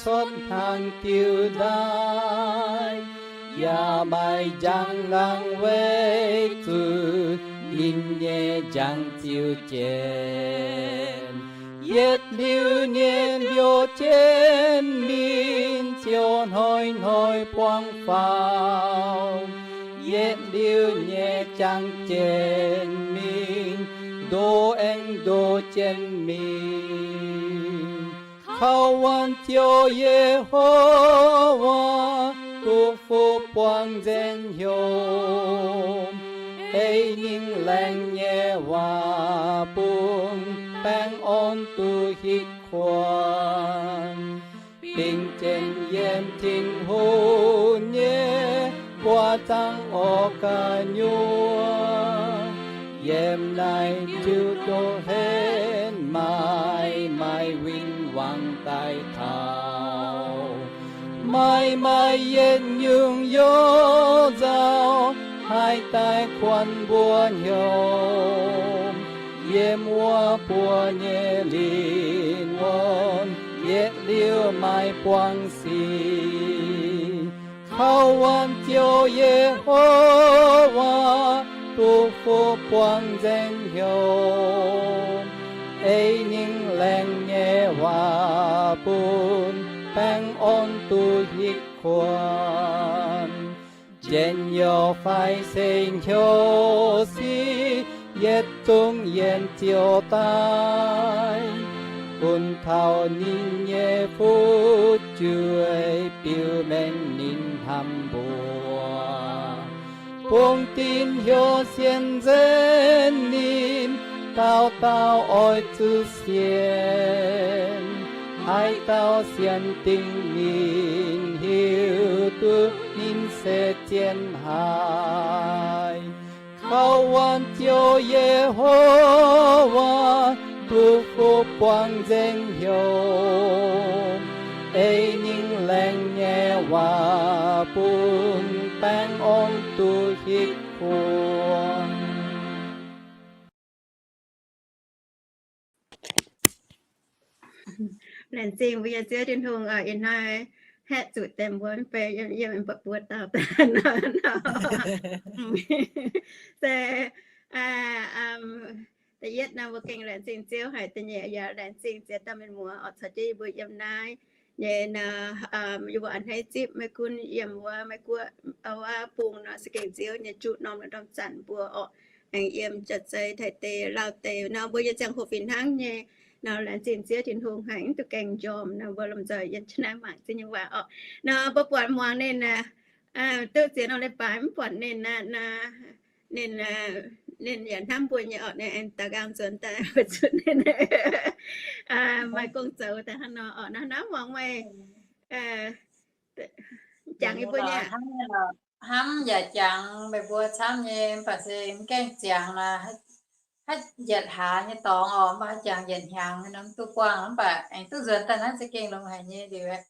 cuotv hnaangx diuh ndaaih, yaac maaih njang laangz weic zuqc ninh nyei njang ziux jienv. Yietc liuz nyei njoux jienv mingh ziouc hnoi-hnoi buangv faaux. Yietc liuz nyei jangx jienv mingh, ndoh aengx ndoh jienv mingh. Kaux waanc ziouc Yehowa duqv fuqv buangv nzaeng hnyouv, ei ninh laengz nyei waac bun baengh orn duqv hitv kuonx. Bingx jienv yiem Tin-Hungh nyei mbuox zaangv orqc gu'nyuoz, yiem naaiv diuh ndoqv henv maaih, maaih win-wangv daaih taux. Maaih, maaih yietc nyungc youz nzauh haih daaih kuonx mbuo hnyouv. Yiem wuov buo nyei lingh wuonh yietc liuz maaih buangv sic. Kaux waanc ziouc Yehowa duqv fuqv buangv nzaeng hnyouv, ei ninh laengz nyei waac bun baengh orn duqv hitv kuonx. Njien-youh fai se hnyouv sic, yietc zungv yiem ziouc daaih, bun taux ninh nyei fu'jueiv biux mengh ninh hnamv mbuo. Bungx dinc heuc sienx nzenv ninh, dauh dauh oix zuqc sienx. Haaix dauh sienx dingc ninh, hiuv duqv ninh se zien haic. Kaux waanc ziouc Yehowa duqv fuqv buangv nzaeng hnyouv, ei ninh laengz nyei waac bun baengh orn duqv hitv kuonx. Laengz zingh mbuo nyei Ziouv Tin-Hungh oc. Ih hnoi haeqv zuqc deix mbuo mv bei yiem, yiem mbuo dauh daaih nor. Se da'yietv nor, mbuo gengh laengz zingh Ziouv haic. Da'nyeic yaac laengz zingh ziex dauh mienh muoz oc, caux jienv yie mbuo yiem naaiv nyei nor, yie mbuo a'hneiv zipv maiv gunv yiem wuov Meiv Guoqv, wuov bung nor, se gengh Ziouv nyei juqv norm la'ndorm zanc mbuo oc, aengx yiem jaav zei taaih deix lauh deix nor, mbuo yiem ziangh hoc fih hnangv nyei nor, laengz zingh Ziouv Tin-Hungh haic, mv duqv gaengh njormh nor, mbuo lomh nzoih yiem jienv naaiv mangc Ziouv nyei waac oc. Nor mbuo buatc muangx ninh duqv ziex norm leiz-baaix mv buatc ninh aqv. Ninh, ninh yaac hnamv mbuo nyei oc, ninh aengx daaux nqaang nzuonx daaih weic zuqc ninh maaih gong zoux daaih hnangv nor oc. Nor hnamv muangx meih jangx yie mbuo nyei. Hnamv yaac jangx meih mbuo camv nyei, mv baac se mv gaengh ziangx, haiz yietc hlaax nyei dorngx oc, mv baac haiz jangx yietc hnyangx nyei nor mv duqv buangh, mv baac aengx duqv nzuonx daaih naaiv za'gengh longx haic nyei liuz.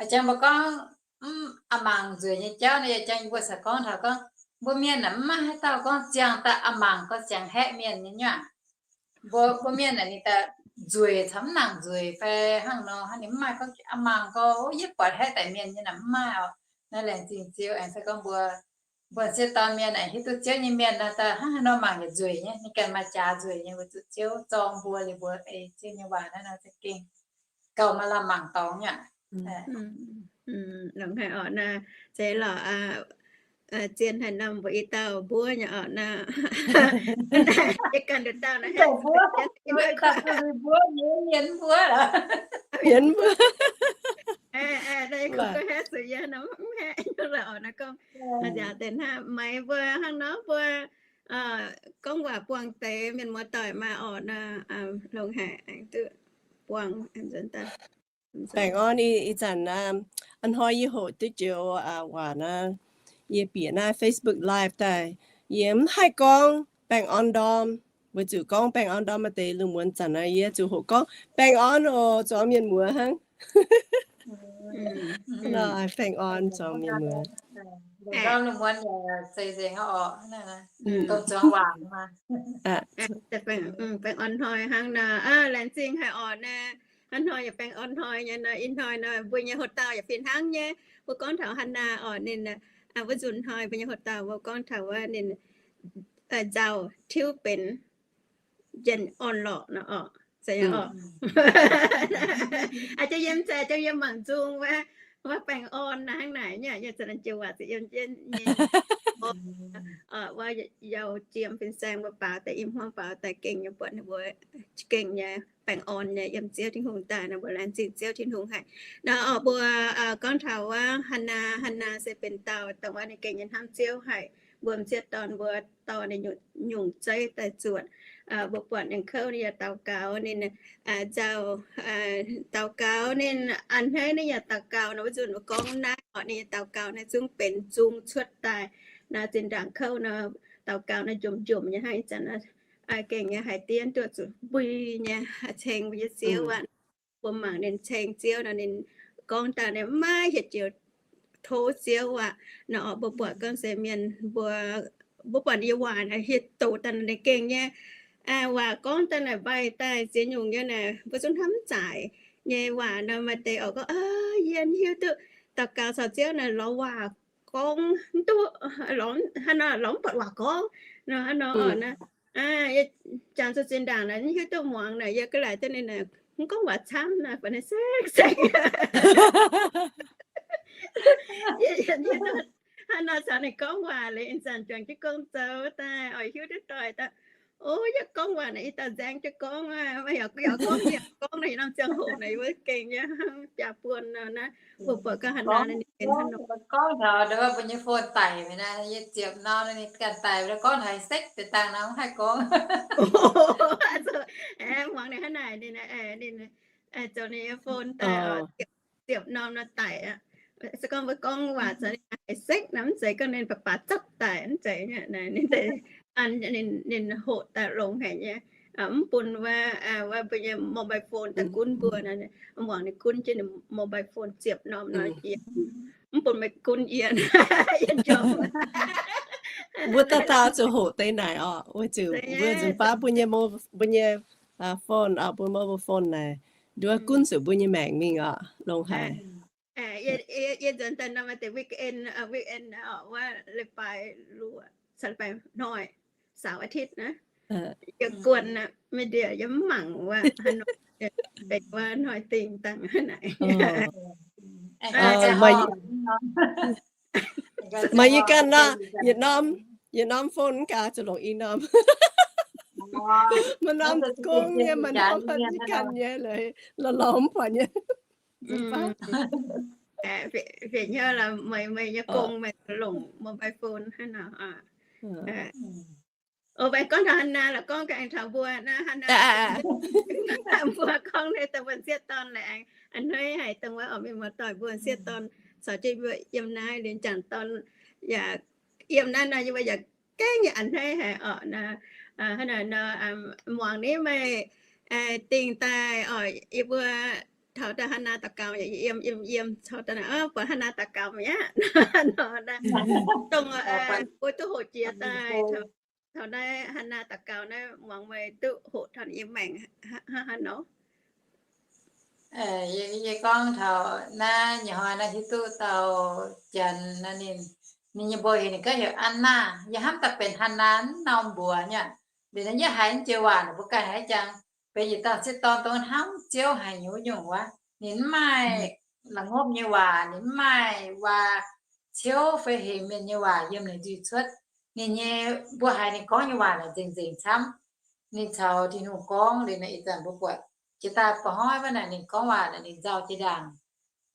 A'jang mbuo gorngv mv a'mangc nzueic nyei jauv nor, a'jang yie mbuo caux gorngv taux gorngv mbuo mienh aah, mv maaih haaix dauh gorngv ziangh daaih a'mangc gorngv ziangx haeqv mienh nyei nyuav. Mbuo, mbuo mienh aah, ninh daaih nzueic caux mv nangc nzueic fai hnangv nor, hnangv ninh mv maaih gorngv a'mangc gorngv yietv buatc haeqv daic mienh nyei naaic, mv maaih oc. Naaiv laengz zingh Ziouv aengx se gorngv mbuo, mbuo m'sieqv dorn mienh aengx hiuv duqv Ziouv nyei mienh nor, daaih hnangv haaix nor mangc yaac nzueic nyei, ninh ganh maaih jaax nzueic nyei, weic zuqc Ziouv zorng mbuo liuz mbuo ei Ziouv nyei waac naaiv nor za'gengh gauh maaih lamh mangc dorngx nyei. Longx haic oc naaiv, zeiz lorqc, zien haic nor mbuo i dauh mbuov nyei oc naaiv. Yie ganh nduqc dauh naaiv, mbuov, mbuov, mienh mbuov, mienh mbuov. Naaiv gorngv haeqv zuqc yie nor mv haeqv nyei lorqc oc naaiv gorngv. Nziaauc deix hnangv, maiv mbuo hnangv nor mbuo gorngv waac buangh deix mienh muoz-doic maaih oc naaiv, longx haic aengx duqv buangh nzuonx daaih. Baengh orn ih zanc hnoi yie hoqc duqv joux waac naaiv, yie bieqc naaiv Facebook Live daaih, yie mv haih gorngv baengh orn ndorm, weic zuqc gorngv baengh orn ndorm maaih deix lungh muonz zanc naaiv yie zuqc hoqc gorngv baengh orn oc zuangx mienh muoz hnangv. Baengh orn zuangx mienh muoz. Baengh orn hnoi hnangv naaiv, laengz zingh haic oc naaiv. Hnangv hnoi yaac baengh orn hnoi nyei nor, ih hnoi nor mbuo nyei hoc dauh yaac fih hnangv nyei. Mbuo gorngv taux Hannah orqc, ninh wuov nzunc hnoi mbuo nyei hoc dauh mbuo gorngv taux wuov ninh nzauh tiuv benx njien orn-lorqc nor orqc. Aa, yiem zaah yiem mangc nzung wuov, wuov baengh orn hnangv naaic nyei, yie zanc jiu waac ziouc yiem jienv nyei. Wuov youh jiem fin-saeng mbuo baaux daaih, i hmuangv baaux daaih gengh nyei buatc ninh mbuo gengh nyei baengh orn nyei yiem Ziouv Tin-Hungh daaih nor, mbuo laengz zingh Ziouv Tin-Hungh haic. Nor orqc, mbuo gorngv taux wuov Hannah, Hannah se benx dauh dongh wuov ninh gengh nyei hnamv Ziouv haic. Mbuo m'sieqv dorn mbuo dorh ninh nyungc zeiv daaih zuotc. Mbuo buatc ninh kouv ninh yaac daux gaux, ninh nzauh daux gaux, ninh a'hneiv ninh yaac daux gaux nor. Wuov nzunc mbuo gorngv naaiv orqc, ninh daux gaux naaiv zungv benx zung cuotv daaih. Naaiv zinh ndaangc kouv nor, daux gaux naaiv njomc njomc nyei hnangv ih zanc gengh nyei haaix diemv duqv zuqc mbui nyei ceng mbuo nyei Ziouv aqv. Mbuo mangc ninh ceng Ziouv nor, ninh gorngv daaih ninh maiv hieh joux tov Ziouv aqv. Nor orqc, mbuo buatc gorngv se mienh mbuo, mbuo buatc ninh nyei waac naaic hieh doqc daaih ninh gengh nyei waac gorngv daaih naaic mbaih daaih ziex nyungc nyei naaic mbuo zungv hnamv mv zaic nyei waac nor. Maaih deix orqc gorngv, yie hiuv duqv daux gaux caux Ziouv naaic lorz waac gorngv duqv, hnangv nor lorz mv buatc waac gorngv nor, hnangv nor orqc. Jangx zuqc zinh ndaangc naaic hiuv duqv muangx naaic yie ga'laaic duqv ninh naaic mv gorngv waac camv naaic, baac ninh sekv sekv. Hnangv nor caux ninh gorngv waac liuz, ih zanc juangc jienv gong zoux daaih oix hiuv duqv doic daaih. O, yie gorngv waac naaic, yie dauh nzaeng jienv gorngv aqv. Yaac gorngv, yaac gorngv naaic, yie norm ziangh hoc naaic wuov gengh nyei jaa-buonc nor naaiv, mbuo buatc gorngv Hannah ninh benx hnangv nor. Gorngv taux mbuo nyei phone daic naaic, yie ziepc norm ninh ganh daic, gorngv haiz sekv deix dangh nor mv haih gorngv. Muangx ninh hnangv naaic, ninh, ninh zoux ninh nyei phone daic, ziepc norm nor daic aqv. Se gorngv mbuo gorngv waac caux ninh haiz sekv nor, mv zeiz gorngv ninh baac baac zapv daic, mv zeiz. Ninh, ninh hoqc daaih longx haic nyei. Mv bun wuov, wuov mbuo nyei mobile phone daaih gunv mbuo nor, muangx ninh gunv jienv ninh mobile phone ziepc norm nor, mv bun meih gunv yie. Mbuo dauh dauh zuqc hoqc deix naaic orqc, weic zuqc mbuo nzunc baav mbuo nyei, mbuo nyei phone orqc, mbuo mobile phone naaic, nduov gunv zuqc mbuo nyei maengc mingh orqc, longx haic. Yie nzuonx daaih norm deix weekend, weekend orqc, wuov leiz-baaix luoqc, caux leiz-baaix hnoi, เสาร์อาทิตย์ naaiv, yie guon aqv, media yie mv mangc wuov, benx wuov hnoi dingh dangh naaic. Maaih yie ganh nor, yietc norm, yietc norm phone mv gaax zuqc longc i norm. Maaih norm gong nyei, maaih norm yie ganh nyei, lorz lorz mv buatc nyei. Fiev hnyouv meih, meih nyei gong meih longc mobile phone hnangv nor. O, mbuo gorngv taux Hannah lorqc, gorngv ganh taux mbuo naaiv Hannah. Mbuo gorngv naaiv dongh mbuo m'sieqv dorn laengz a'hneiv haic dongh wuov oix mingh muoz-doic mbuo m'sieqv dorn caux jienv mbuo yiem naaiv liuz jangc dorn yaac yiem naaiv nor, yie mbuo yaac gaengh nyei a'hneiv haic orqc. Hnangv naaic nor, muangx ninh meih dingh daaih orqc, yie mbuo taux daaih Hannah daux gaux yaac yiem yiem yiem, taux daaih buatc Hannah daux gaux mi'aqv nor. Dongh mbuo duqv hoqc jiex daaih taux naaiv Hannah daux gaux naaiv, muangx meih duqv hoqc taux yiem maengc hnangv haaix nor. Yie gorngv taux naaiv nyei hnoi naaiv hiuv duqv dauh janx naaiv ninh, ninh nyei mbuox heuc ninh gorngv heuc Annaa, yie hnamv daaih benx Hannah norm mbuox nyei. Liuz naaiv yie haiz naaiv joux waac naaic mbuo ganh haiz jangx benx yietc dauh m'sieqv dorn dongh hnamv Ziouv haic nyungc-nyungc wuov. Ninh mv maaih la'ngopv nyei waac, ninh mv maaih waac ciouv fai hemx mienh nyei waac yiem ninh nzuih cuotv. Ninh nyei, mbuo haiz ninh gorngv nyei waac naaic nzengc-nzengc camv. Ninh caux Tin-Hungh gorngv liuz naaic ih zanc mbuo buatc jiex daaih ba'hnoi wuov naaic ninh gorngv waac naaic ninh nzauh jiex ndaangc.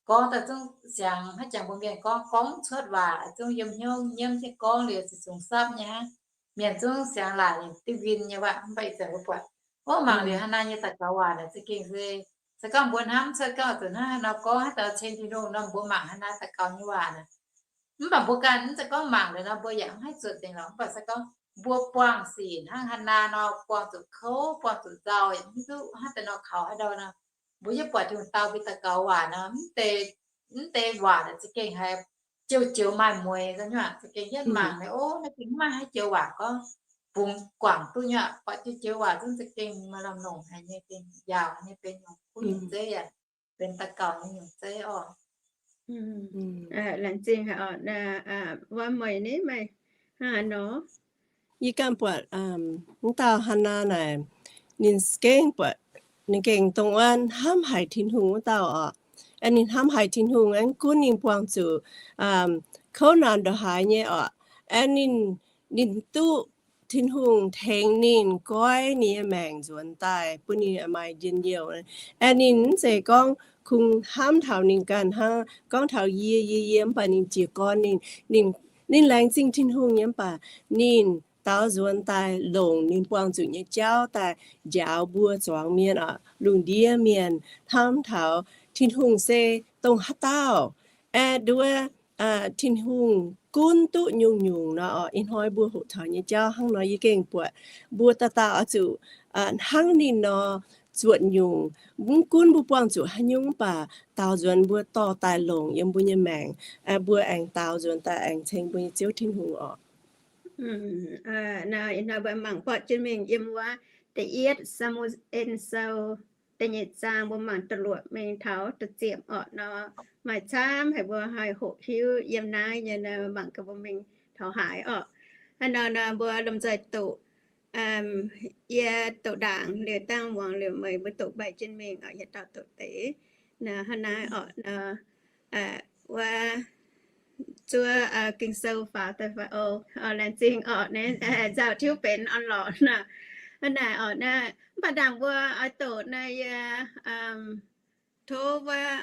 Gorngv daaih zungv siangx hnangv jangx mbuo mienh gorngv, gorngv cuotv waac zungv yiem hnyouv nyiemv jienv gorngv liuz ziouc zungx sapv nyei hnangv. Mienh zungv siangx laaic ninh diuh win nyei waac. Mv baac ih zanc mbuo buatc, o, mangc liuz Hannah nyei daux gaux waac naaic za'gengh se, se gorngv mbuo hnamv cuotv gauh zuqc hnangv haaix nor gorngv haaix dauh ceng Tin-Hungh nor, mbuo mangc Hannah daux gaux nyei waac naaic. Mv baac mbuo ganh mv zeiz gorngv mangc liuz nor mbuo yaac mv haih zuotc nzengc lorqc. Mv baac se gorngv mbuo buangh sic hnangv Hannah nor, buangh zuqc kouv, buangh zuqc nzauh, yaac mv hiuv duqv hnangv deix nor kaux haaix ndau nor, mbuo yaac buatc Tin-Hungh dau mbuo daux gaux waac nor, mv deix, mv deix waac naaic za'gengh haiz joux-joux maaih mueix, za'gengh yietv mangc naaic, o, naaiv gengh mv maaih haaix joux waac gorngv. bungx guangc duqv nyei aqv. Buatc jienv joux waac zungv za'gengh maaih lamh longc haic nyei, gengh njaaux nyei, benx nyungc kuv nyungc zeiv yaac benx daux gaux nyei nyungc zeiv oc. Laengz zingh haic oc. Wuov meih ni, meih hnangv haaix nor? Yie ganh buatc wuov dauh Hannah naaic, ninh gengh buatc, ninh gengh dongh wuov hnamv haic Tin-Hungh wuov dauh oc. Aeqv, ninh hnamv haic Tin-Hungh aeqv, gunv ninh buangh zuqc kouv naanc ndongc haaix nyei oc. Aeqv, ninh, ninh duqv Tin-Hungh tengx ninh goiv ninh nyei maengc nzuonx daaih bun ninh maaih njien-youh. Aeqv, ninh mv zeiz gorngv kungx hnamv taux ninh ganh hnangv, gorngv taux yie, yie, yie, mv baac ninh jiez gorn ninh, ninh, ninh laengz zingh Tin-Hungh nyei mv baac ninh daaux nzuonx daaih longc ninh buangh zuqc nyei jauv daaih njaaux mbuo zuangx mienh oc, lungh ndiev mienh hnamv taux Tin-Hungh se dongh haaix dauh. Aeqv, nduov, Tin-Hungh gunv duqv nyungc-nyungc nor oc. Ih hnoi mbuo hoqc taux nyei jauv hnangv nor, yie gengh buatc mbuo dauh dauh oix zuqc hnangv ninh nor zuotc nyungc. Mv gunv mbuo buangh zuqc haaix nyungc mv baac daaux nzuonx mbuo dorh daaih longc yiem mbuo nyei maengc, mbuo aengx daaux nzuonx daaih aengx ceng mbuo nyei Ziouv Tin-Hungh oc. Ih hnoi mbuo mangc buatc jienv mingh yiem wuov Da'yietv Saa^mu^en Sou da'nyeic zaang, mbuo mangc da'luoqc mingh taux da'ziepc orqc nor, maaih camv haic mbuo haih hoqc hiuv yiem naaiv nyei nor, mangc gaax mbuo mingh taux haaix orqc. Hnangv nor nor mbuo lomh nzoih doqc, yie doqc ndaangc liuz dangh muangx liuz meih mbuo doqc mbaih jienv mingh orqc, yietc dauh doqc deix. Nor hnangv naaiv orqc nor, wuov zuov Ging-Sou faaux daaih fai o, laengz zingh orqc, naaiv nzauh tiuv benx orn-lorqc nor. Hnangv naaic orqc nor, mv baac ndaangc mbuo oix doqc nor, yie tov wuov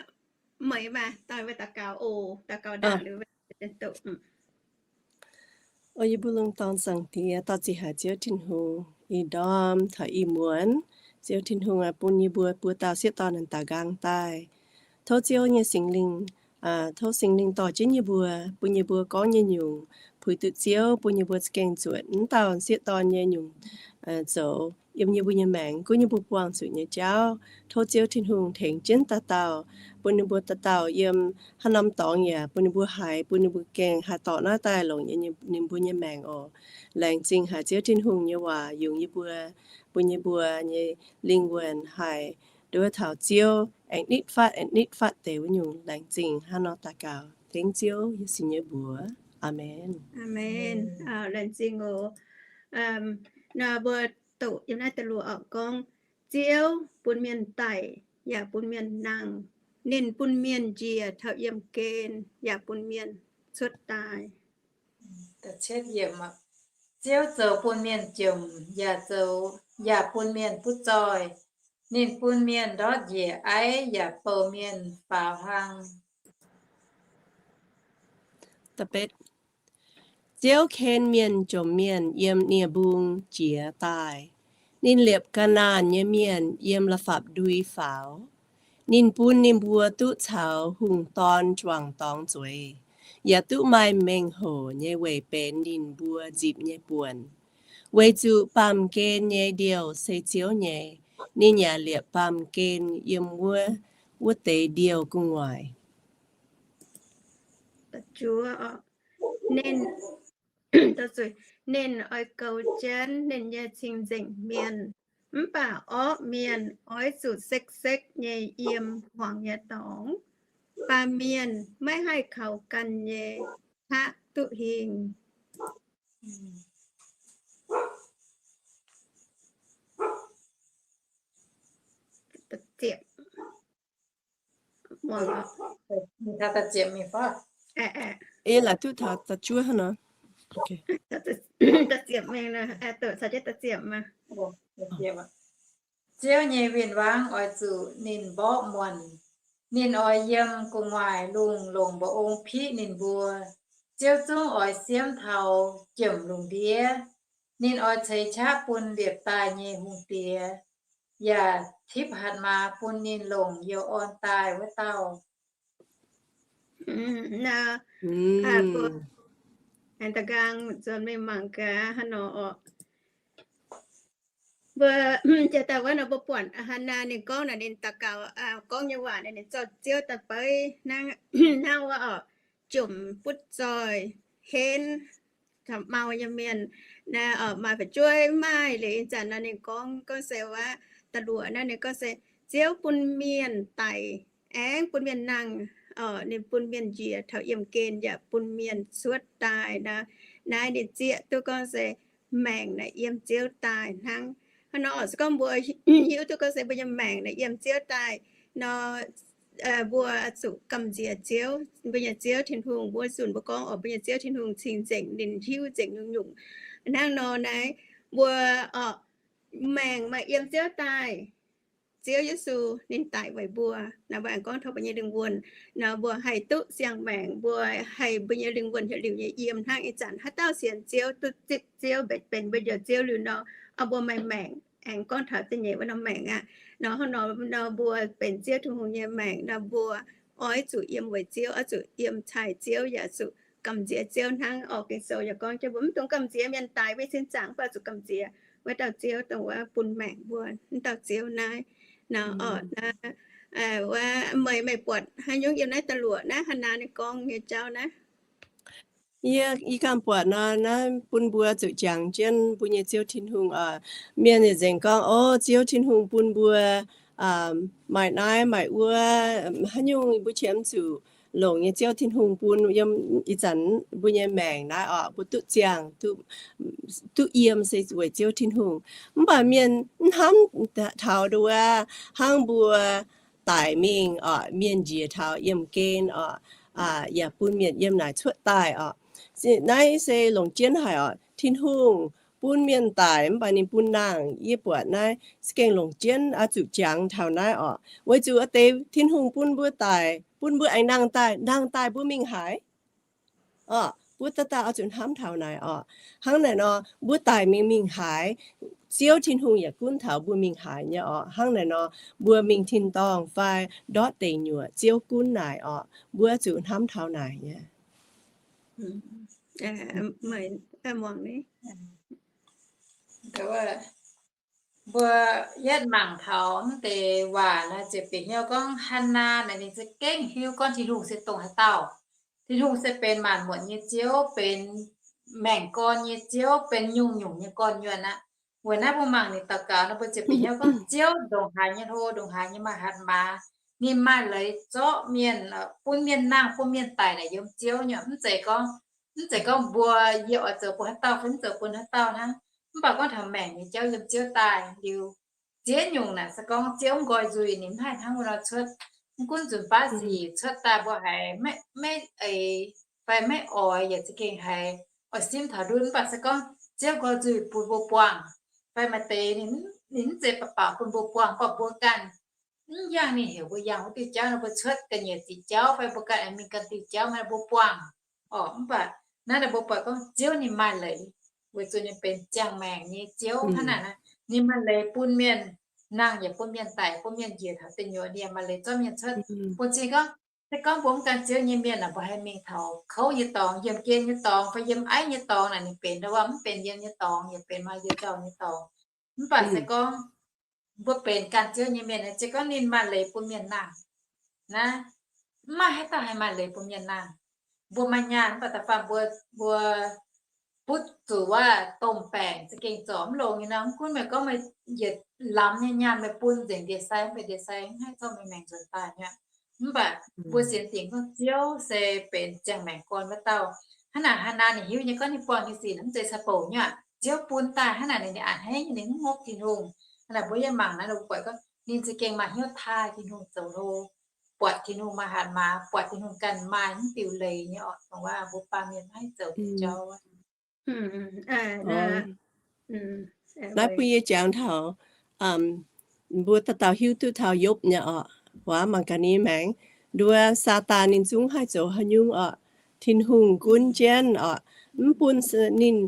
meih maaih daaih wuov daux gaux oc, daux gaux ndaangc liuz doqc. O yie mbuo lungh dorn Zaangc Diex, dorh ziqc haic Ziouv Tin-Hungh, ih ndorm taux ih muonz, Ziouv Tin-Hungh aah, bun yie mbuo buo dauh sieqv dorn naaic daux nqaang daaih. Tov Ziouv nyei Singx Lingh, tov Singx Lingh dorh jienv yie mbuo, bun yie mbuo gorngv nyei nyungc puix duqv Ziouv, bun yie mbuo za'gengh zuotc wuov dauh sieqv dorn nyei nyungc zoux yiem yie mbuo nyei maengc, gunv yie mbuo buangh zuqc nyei jauv. Tov Ziouv Tin-Hungh tengx jienv dauh dauh, bun ninh mbuo dauh dauh yiem haaix norm dorngx yaac bun ninh mbuo haiz, bun ninh mbuo gengh haih dorh naaiv daaih longc yiem ninh mbuo nyei maengc oc. Laengz zingh haic Ziouv Tin-Hungh nyei waac yungz yie mbuo, bun yie mbuo nyei lingh wuonh haih nduov taux Ziouv aengx nitv fatv, aengx nitv fatv deix wuov nyungc. Laengz zingh hnangv nor daux gaux dengv Ziouv Yesu nyei mbuox. Aamen. Aamen. Laengz zingh oc. Nor mbuo doqc yiem naaiv da'luoqc orqc gorngv, Ziouv bun mienh daic yaac bun mienh nangh. Ninh bun mienh njiec taux yiemh gen yaac bun mienh cuotv daaih. Ziouv zoux bun mienh jomc yaac zoux, yaac bun mienh butv zoih. Ninh bun mienh ndortv njiec aiv yaac bouh mienh faaux hlang. Ziouv ken mienh jomc mienh yiem nie-mbung jiex daaih. Ninh liepc ga'naanh nyei mienh yiem la'fapv-ndui faaux. Ninh bun ninh mbuo duqv caux hungh dorn juangc dorngx zueiz, yaac duqv maaih mengh hoc nyei weic benx ninh mbuo nzipc nyei buonc. Weic zuqc baamh gen nyei ndiouh se Ziouv nyei. Ninh yaac liepc baamh gen yiem wuov, wuov deix ndiouh gu'nguaaic. Ninh, ninh oix goux jienv ninh nyei cing-nzengc mienh, mv baac orqv mienh oix zuqc sekv-sekv nyei yiem hmuangx nyei dorngx. Baamh mienh maiv haih kaux ganh nyei qaqv duqv hingh. Ziouv nyei win-wangv oix zuqc ninh mborqv muonc. Ninh oix yiem gu'nguaaic lungh longc mba'ong piqv ninh mbuo. Ziouv zungv oix siemv taux jomc lungh ndiev. Ninh oix ceix qaqv bun liepc daaih nyei hungh diex, yaac tipv hatc maaz bun ninh longc youh orn daaih wuov dauh. Mbuo aengx da'nqaang nzuonx mingh mangc gaax hnangv nor orqc. Mbuo jiex daaih wuov nor mbuo buatc Hannah ninh gorngv naaic, ninh daux gaux, gorngv nyei waac naaic, ninh zorqv Ziouv daaih beiv hnangv wuov orqc, jomc butv zoih, henv, taux mau nyei mienh, naaiv maaih fu'jueiv maaih liuz ih zanc nor ninh gorngv, gorngv se wuov da'luoqc naaiv ninh gorngv se Ziouv bun mienh daic aengx bun mienh nangh, ninh bun mienh njiec taux yiemh gen yaac bun mienh cuotv daaih nor. Naaiv ninh zieqv duqv gorngv se maengc naaic yiem Ziouv daaih hnangv. Hnangv nor oc, se gorngv mbuo hiuv duqv gorngv se mbuo nyei maengc naaic yiem Ziouv daaih nor, mbuo zuqc gamh nziex Ziouv, mbuo nyei Ziouv Tin-Hungh. Mbuo zunc mbuo gorngv oc, mbuo nyei Ziouv Tin-Hungh cing-nzengc, ninh hiuv nzengc nyungc-nyungc. Hnangv nor naaiv mbuo oc, maengc maaih yiem Ziouv daaih. Ziouv Yesu ninh daic weic mbuo, naaiv mbuo aengx gorngv taux mbuo nyei lingh wuonh nor, mbuo haih duqv siang-maengc, mbuo haih, mbuo nyei lingh wuonh heuc liuc nyei yiem hnangv ih zanc haaix dauh sienx Ziouv, duqv zipv Ziouv, mbenc benx mbuo njoux Ziouv liuz nor, mbuo maaih maengc. Aengx gorngv taux da'nyeic wuov norm maengc aqv nor, hnangv nor nor mbuo benx Ziouv Tin-Hungh nyei maengc nor, mbuo oix zuqc yiem weic Ziouv, oix zuqc yiem caux Ziouv, yaac zuqc gamh nziex Ziouv hnangv. Oc, Ging-Sou yaac gorngv jienv mbuo mv dungx gamh nziex mienh daic mingh cing zaangc, mv baac zuqc gamh nziex wuov dauh Ziouv, dongh wuov bun maengc mbuo wuov dauh Ziouv naaiv nor. Oc, wuov meih, meih buatc haaix nyungc yiem naaiv da'luoqc naaiv, Hannaa ninh gorngv nyei jauv naaiv? Yie, yie ganh buatc nor, naaiv bun mbuo zuqc jangx jienv mbuo nyei Ziouv Tin-Hungh oc. Mienh yietc nzengc gorngv, o, Ziouv Tin-Hungh bun mbuo maaih naaiv maaih wuov, haaix nyungc mbuo qiemx zuqc longc nyei Ziouv Tin-Hungh bun yiem ih zanc mbuo nyei maengc naaiv oc, mbuo duqv ziangh, duqv yiem se weic Ziouv Tin-Hungh. Mv baac mienh mv hnamv taux nduov wuov, hnangv mbuo daic mingh oc, mienh njiec taux yiemh gen oc, yaac bun mienh yiem naaic cuotv daaih oc. Naaiv se longc jienv haic oc. Tin-Hungh bun mienh daic mv baac ninh bun nangh. Yie buatc naaiv se gengh longc jienv oix zuqc jangx taux naaiv oc. Weic zuqc deix Tin-Hungh bun mbuo daic, bun mbuo aengx nangh daaih, nangh daaih mbuo mingh haaix? Oc, mbuo dauh dauh oix zuqc hnamv taux naaic oc. Hnangv naaic nor, mbuo daic mingh mingh haaix, Ziouv Tin-Hungh yaac gunv taux mbuo mingh haaix nyei oc. Hnangv naaic nor, mbuo mingh tin-dorngh fai ndortv deic nyuoqc, Ziouv gunv naaic oc. Mbuo zuqc hnamv taux naaic nyei. Mbuo yietv mangc taux mv deix waac naaic ziouc bieqc hnyouv gorngv Hannaa naaic ninh za'gengh hiuv gorngv Tin-Hungh se dongh haaix dauh. Tin-Hungh se benx maanc muotc nyei Ziouv, benx maengc gorn nyei Ziouv, benx nyungc-nyungc nyei gorn-nyuonh aqv. Weic naaiv mbuo mangc ninh daux gaux nor, mbuo ziouc bieqc hnyouv gorngv Ziouv ndongc haaix nyei hlo, ndongc haaix nyei maaih hatc maaz. Ninh maaih leiz zorqv mienh, bun mienh nangh, bun mienh daic naaic yiem Ziouv nyei. Mv zeiz gorngv, mv zeiz gorngv mbuo, yie oix zoux bun haaix dauh fai mv zoux bun haaix dauh hnangv. Mv baac gorngv taux maengc nyei jauv yiem Ziouv daaih liuz, ziex nyungc naaic se gorngv Ziouv mv nqoi nzuih, ninh mv haih hnangv wuov nor cuotv. Mv gunv nzunc baav sic cuotv daaih mbuo haiz maiv eix fai maiv oix, yaac za'gengh haiz oix simv taux ndutv. Mv baac se gorngv Ziouv nqoi nzuih bun mbuo buangh, fai maaih deix ninh mv zeiz baac baaux bun mbuo buangh, gorngv mbuo ganh mv yangh ninh heuc mbuo yangh wuov diuh jauv nor, mbuo cuotv ga'nyiec ziqc jauv fai mbuo ganh aengx mingh ganh diuh jauv, maiv mbuo buangh. Oc, mv baac naaiv naaic mbuo buatc gorngv Ziouv ninh maaih leiz, weic zuqc ninh benx ziangh maengc nyei Ziouv hnangv naaic, ninh maaih leiz bun mienh nangh yaac bun mienh daic, bun mienh njiec taux deic nyuoqc, ninh maaih leiz zorqv mienh cuotv. Bun cing gorngv, se gorngv mbuo mv gan Ziouv nyei mienh naaic, mbuo haih mingh taux kouv nyei dorngx, yiem gen nyei dorngx, fai yiem aiv nyei dorngx naaic, ninh benx ndau wuov mv benx yiem nyei dorngx, yaac benx maaih yiem jauv nyei dorngx. Mv baac se gorngv mbuo benx gan Ziouv nyei mienh, se gorngv ninh maaih leiz bun mienh nangh naaic, mv maaih haaix dauh haih maaih leiz bun mienh nangh. Mbuo maaih nyaanh mv baac da'faanh mbuo, mbuo butv zuqc wuov domh baengc za'gengh zorc mv longx nyei nor. Mv gunv meih gorngv meih yietc lamz nyei nyaanh meih bun nzengc ndie-sai, mv baac ndie-sai mv haih zorqv meih maengc nzuonx daaih nyei. Mv baac mbuo sienx dingc gorngv Ziouv se benx ziangh maengc gorn wuov dauh. Hnangv naaic Hannaa ninh hiuv nyei gorngv ninh buangh nyei sic mv zeiz caux bouc nyei aqv. Ziouv bun daaih hnangv naaic, ninh a'hneiv nyei, ninh mv ngopv Tin-Hungh. Hnangv naaic mbuo yiem mangc naaiv, mbuo buatc gorngv ninh za'gengh maaih hnyouv taaih Tin-Hungh zoux hlo, buatc Tin-Hungh maaih hatc maaz, buatc Tin-Hungh ganh maaih mv diuh leiz nyei orqc, dongh wuov mbuo baamh mienh maiv zoux jauv. Naaiv bun yie jangx taux mbuo dauh dauh hiuv duqv taux Yopv nyei orqc. Waac mangc gaax ninh maengx nduov Saadaan ninh zungv haih zoux haaix nyungc orqc. Tin-Hungh gunv jienv orqc, mv bun ninh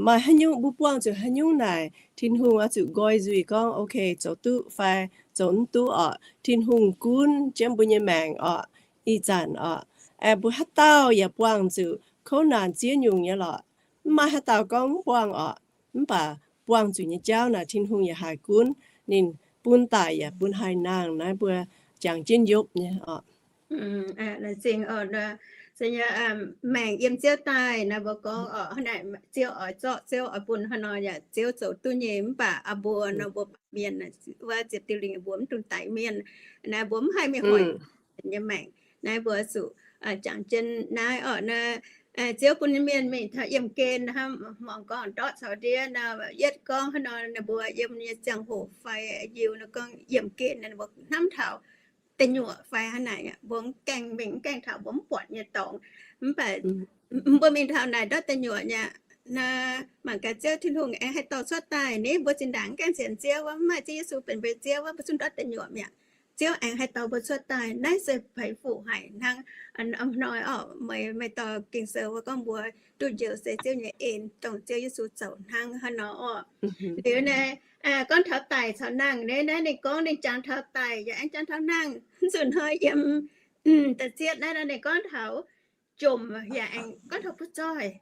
maaih haaix nyungc, mbuo buangh zuqc haaix nyungc naaic, Tin-Hungh oix zuqc nqoi nzuih gorngv, ok, zoux duqv fai zoux mv duqv orqc. Tin-Hungh gunv jienv mbuo nyei maengc orqc. Ih zanc orqc, aengx mbuo haaix dauh yaac buangh zuqc kouv naanc ziex nyungc nyei lorqc. Mv maaih haaix dauh gorngv mv buangh orqc. Mv baac buangh zuqc nyei jauv naaic, Tin-Hungh yaac haih gunv, ninh bun daic yaac bun haih nangh. Naaiv mbuo jangx jienv Yopv nyei orqc. Laengz zingh oc. Se nyei, maengc yiem Ziouv daaih naaiv mbuo gorngv oc, hnangv naaic Ziouv oix zorqv, Ziouv oix bun hnangv nor yaac Ziouv zoux duqv nyei. Mv baac aa mbuo nor mbuo baamh mienh wuov ziepc diuh lingc mbuo mv dungx daix mienh. Naaiv mbuo mv haih mingh hoic nyei maengc. Naaiv mbuo zuqc jangx jienv naaiv oc. Naaiv Ziouv bun mienh mingh taux yiemh gen hnangv, mangc gorngv ndortv caux ndiev nor, yietv gorngv hnangv nor, ninh mbuo yiem nyei ziangh hoc fai yiu nor gorngv yiemh gen, ninh mbuo hnamv taux deic nyuoqc fai hnangv naaic, mbuo mv gaengh mingh, mv gaengh taux mbuo mv buatc nyei dorngx. Mv baac mbuo mingh taux naaic ndortv deic nyuoqc nyei, naaiv mangc gaax Ziouv Tin-Hungh aengx haih dorh cuotv daaih. Ninh mbuo zinh ndaangc mv gaengh sienx Ziouv wuov, mv maaih Ziouv Yesu benx mbuo Ziouv wuov, mbuo zungv ndortv deic nyuoqc mi'aqv. Ziouv aengx haih dorh mbuo cuotv daaih. Naaiv se peix fuqv haic hnangv. Hnoi orqc, meih, meih dorh Ging-Sou wuov gorngv mbuo duqv njoux se Ziouv nyei en, dongh Ziouv Yesu zoux hnangv hnangv nor orqc. Liuz naaiv gorngv taux daic caux nangh naaiv, naaiv ninh gorngv ninh jangx taux daic yaac aengx jangx taux nangh. Zuqc hnoi yiem da'cietv naaiv nor ninh gorngv taux jomc yaac aengx gorngv taux butv zoih.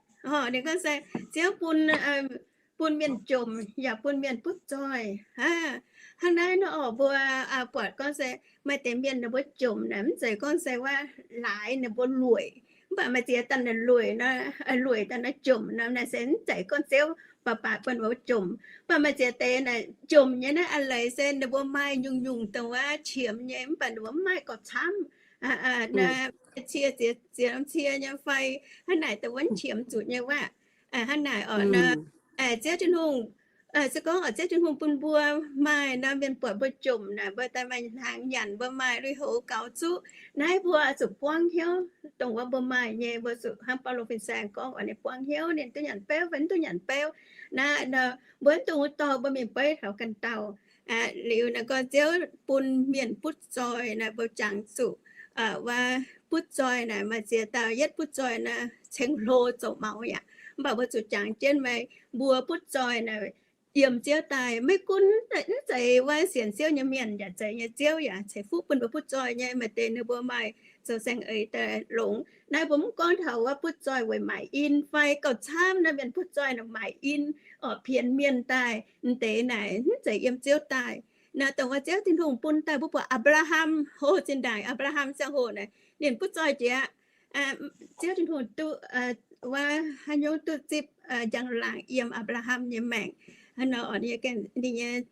Ninh gorngv se Ziouv bun, bun mienh jomc yaac bun mienh butv zoih. Hnangv naaiv nor orqc, mbuo buatc gorngv se maaih deix mienh ninh mbuo jomc naaic mv zeiz gorngv se wuov laaix ninh mbuo lueic, mv baac maaih ziex daaih naaic lueic, lueic daaih naaiv jomc nor, naaiv se mv zeiz gorngv Ziouv baac baac bun mbuo jomc. Mv baac maaih ziex deix naaic jomc nyei naaiv a'leiz se ninh mbuo maaih nyungc-nyungc dongh wuov qiemx nyei, mv baac ninh mbuo mv maaih gauh camv. Cie, ziex, ziex norm cie nyei fai hnangv naaic dongh wuov qiemx zuqc nyei wuov. Hnangv naaic orqc nor, Ziouv Tin-Hungh, se gorngv oix Ziouv Tin-Hungh bun mbuo maaih nor, mienh buatc mbuo jomc naaic, mbuo daaih maaih hnaangx nyanc, mbuo maaih lui-houx gaux zuqc. Naaiv mbuo zuqc buangv hnyouv dongh wuov mbuo maaih nyei, mbuo zuqc hnangv Baulo fin-saeng gorngv oc, ninh buangv hnyouv ninh duqv nyanc beuv fai mv duqv nyanc beuv. Naaiv mbuo mv dungx wuov dorh mbuo mingh beiv taux ganh dauh. Liuz naaiv gorngv Ziouv bun mienh butv zoih naaic, mbuo jangx zuqc wuov butv zoih naaic maaih ziex dauh. Yietv butv zoih naaic ceng hlo zoux maux yaac, mv baac mbuo zuqc jangx jienv meih mbuo butv zoih naaic yiem Ziouv daaih. Maiv gunv mv zeiz wuov sienx Ziouv nyei mienh yaac zeiz nyei, Ziouv yaac ceix fuqv bun mbuo butv zoih nyei. Maaih deix ninh mbuo maaih zoux saeng-eix daaih longx. Naaiv mbuo mv gorngv taux wuov butv zoih weic maaic in fai gauh camv naaiv mienh butv zoih naaic maaic in orqc, pienx mienh daaih. M'deix naaic mv zeiz yiem Ziouv daaih. Naaiv dongh wuov Ziouv Tin-Hungh bun daaih mbuo buatc Apc^laa^ham, hlo zinh ndaangc Apc^laa^ham ziangh hoc naaic ninh butv zoih jiex. Ziouv Tin-Hungh duqv wuov haaix nyungc duqv zipv njang-laangc yiem Apc^laa^ham nyei maengc. Hnangv nor ninh nyei,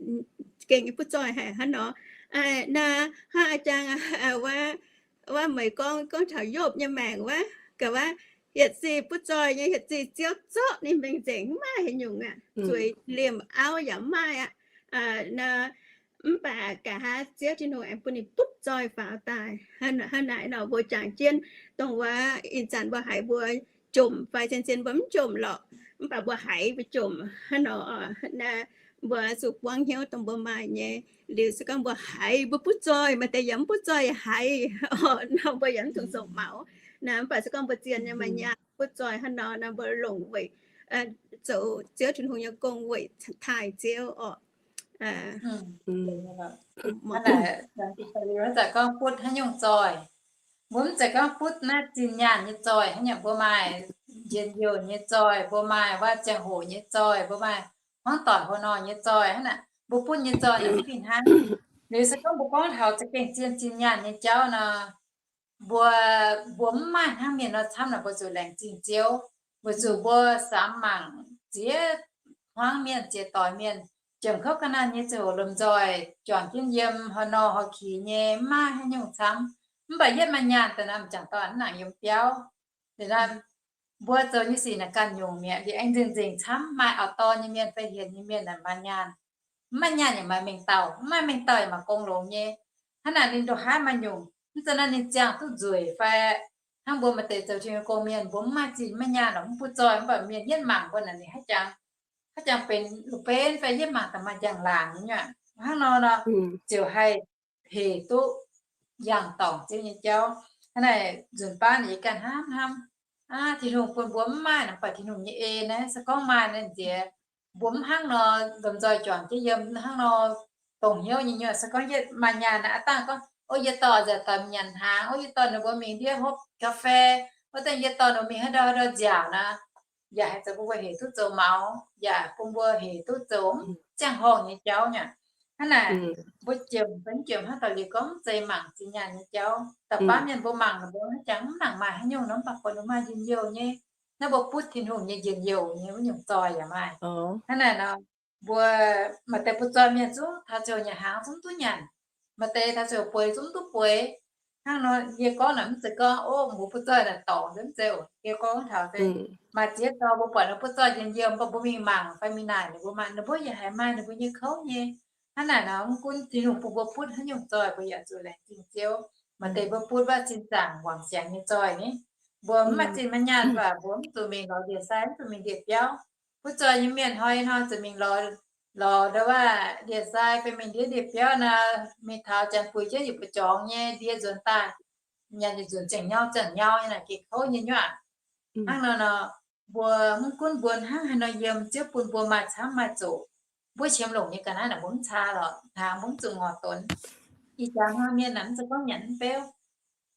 gengh nyei butv zoih haic hnangv nor. Naaiv hnangv a'jang wuov, meih gorngv, gorngv taux Yopv nyei maengc wuov, ga'wuov hietc zinh butv zoih nyei, hietc zinh Ziouv zorqv ninh mingh nzengc, mv maaih haaix nyungc aqv. Zueiz liemh auv yaac mv maaih aqv. Mv baac nqa'haav Ziouv Tin-Hungh aengx bun ninh butv zoih faaux daaih. Hnangv naaic nor mbuo jangx jienv dongh wuov ih zanc mbuo haiz mbuo jomc fai zien-zien mbuo mv jomc lorqc, mv baac mbuo haiz mbuo jomc hnangv nor. Naaiv mbuo zuqc buangv hnyouv dongh mbuo maaih nyei. Liuz se gorngv mbuo haiz mbuo butv zoih, maaih deix yaac mv butv zoih haiz, nor mbuo yaac mv dungx zoux maux. Naaiv mv baac se gorngv mbuo zien nyei maaih nyaanh butv zoih hnangv nor, naaiv mbuo longc weic zoux Ziouv Tin-Hungh nyei gong weic taaih Ziouv orqc. Hnangv naaic gorngv butv haaix nyungc zoih. Mbuo mv zeiz gorngv butv naaiv zinh nyaanh nyei zoih hnangv, mbuo maaih njien-youh nyei zoih, mbuo maaih wuov ziangh hoc nyei zoih, mbuo maaih hmuangv doic hlo nor nyei zoih hnangv naaic. Mbuo butv nyei zoih naaic mv fih hnangv. Liuz se gorngv mbuo gorngv taux za'gengh zien zinh nyaanh nyei jauv nor, mbuo, mbuo mv maaih hnangv mienh nor camv naaic, mbuo zuqc laengz zingh Ziouv, weic zuqc mbuo samx mangc ziex hmuangv mienh, ziex doic mienh, jiem kouv ga'naanh nyei ziangh hoc lomh nzoih juangc jienv yiem, haaix nor haaix kix nyei, mv maaih haaix nyungc camv. Mv baac yietv maaih nyaanh daaih naaic, m'jangc dorn mv nangc yiem biauv. Liuz naaiv mbuo zoux nyei sic naaic ganh nyungc mi'aqv. Liuz aengx nzengc-nzengc camv, maaih auv-dorn nyei mienh fai hienx nyei mienh naaic maaih nyaanh. Mv maaih nyaanh yaac maaih mengh dauh, mv maaih mengh dauh yaac maaih gong longx nyei. Hnangv naaic ninh ndongc haaix maaih nyungc, mv zeiz naaiv ninh ziangh duqv nzueic fai hnangv mbuo maaih deix zoux Tin-Hungh gong mienh, mbuo mv maaih zinh mv maaih nyaanh lorqc, mv butv zoih, mv baac mienh yietv mangc mbuo naaic ninh haiz jangx, haiz jangx benx la'benv fai yietv mangc daaih maaih njang-laangc nyei aqv. Hnangv nor nor, ziouc haih hec duqv yangh dorngc Ziouv nyei jauv. Hnangv naaic nzunc baav ninh yie ganh hnamv hnamv, aav, Tin-Hungh bun mbuo mv maaih naaic, mv baac Tin-Hungh nyei en naaiv se gorngv maaih naaiv nziex, mbuo mv hnangv nor lomh nzoih juangc jienv yiem, hnangv nor dongh hnyouv nyei nyuoqc. Se gorngv yietv maaih nyaanh naaic, aav dangh gorngv, ov, yie dorh nzengc doic mingh nyanc hnaangx, ov, yie dorh ninh mbuo mingh ndiev hopv ga'fei, ov, dangh yie dorh ninh mbuo mingh haaix ndau haaix ndau nziaauc nor, yaac haih zoux bun mbuo hec duqv zoux maux, yaac bun mbuo hec duqv zoux mv ziangh horngh nyei jauv nyei aqv. Hnangv naaic, mbuo jiem, benx jiem hnangv daaih liuz gorngv mv zeiz mangc zinh nyaanh nyei jauv. Da'faanh mienh mbuo mangc ninh mbuo hnangv jangx mv nangc maaih haaix nyungc nor, mv baac buatc ninh maaih njien-youh nyei. Naaiv mbuo butv Tin-Hungh nyei njien-youh nyei wuov nyungc zoih yaac maaih. Hnangv naaic nor, mbuo maaih deix butv zoih mienh zungv taux ziouc nyanc hnaangx zungv duqv nyanc, maaih deix taux ziouc bueix zungv duqv bueix. Hnangv nor yie gorngv naaic mv zeiz gorngv, o, mbuo butv zoih naaic dorngc, mv zeiz oc. Yie gorngv taux se maaih ziex dauh mbuo buatc ninh butv zoih njien-youh, mv baac mbuo mingh mangc fai mingh naaic ninh mbuo, maaih ninh mbuo yaac haiz maaih ninh mbuo nyei kouv nyei. Hnangv naaic nor, mv gunv Tin-Hungh bun mbuo butv haaix nyungc zoih, mbuo yaac zuqc laengz zingh Ziouv. Maaih deix mbuo butv wuov zinh zaangc wangc siangx nyei zoih ni, mbuo mv maaih zinh maaih nyaanh baac mbuo mv zuqc mingh lorz ndie-sai, mv zuqc mingh ndie-biauv. Butv zoih nyei mienh hnoi-hnoi zuqc mingh lorz, lorz ndau wuov ndie-sai fai mingh ndiev ndie-biauv nor, mingh taux janx buix jienv yietc buoz jorngx nyei ndie nzuonx daaih, nyanc yietc nzunc ziangh nyau ziangh nyau nyei naaic, geh kouv nyei nyuoqc. Hnangv nor nor, mbuo mv gunv mbuo hnangv haaix nor yiem, Ziouv bun mbuo maaih camv maaih zoqc. Mbuo qiemx longc nyei ga'naaiv naaic mbuo mv caa lorqc, hnaangx mbuo mv zuqc ngorc donx. Ih jaax hnoi mienh naaic mv zeiz gorngv nyanc mv beuv,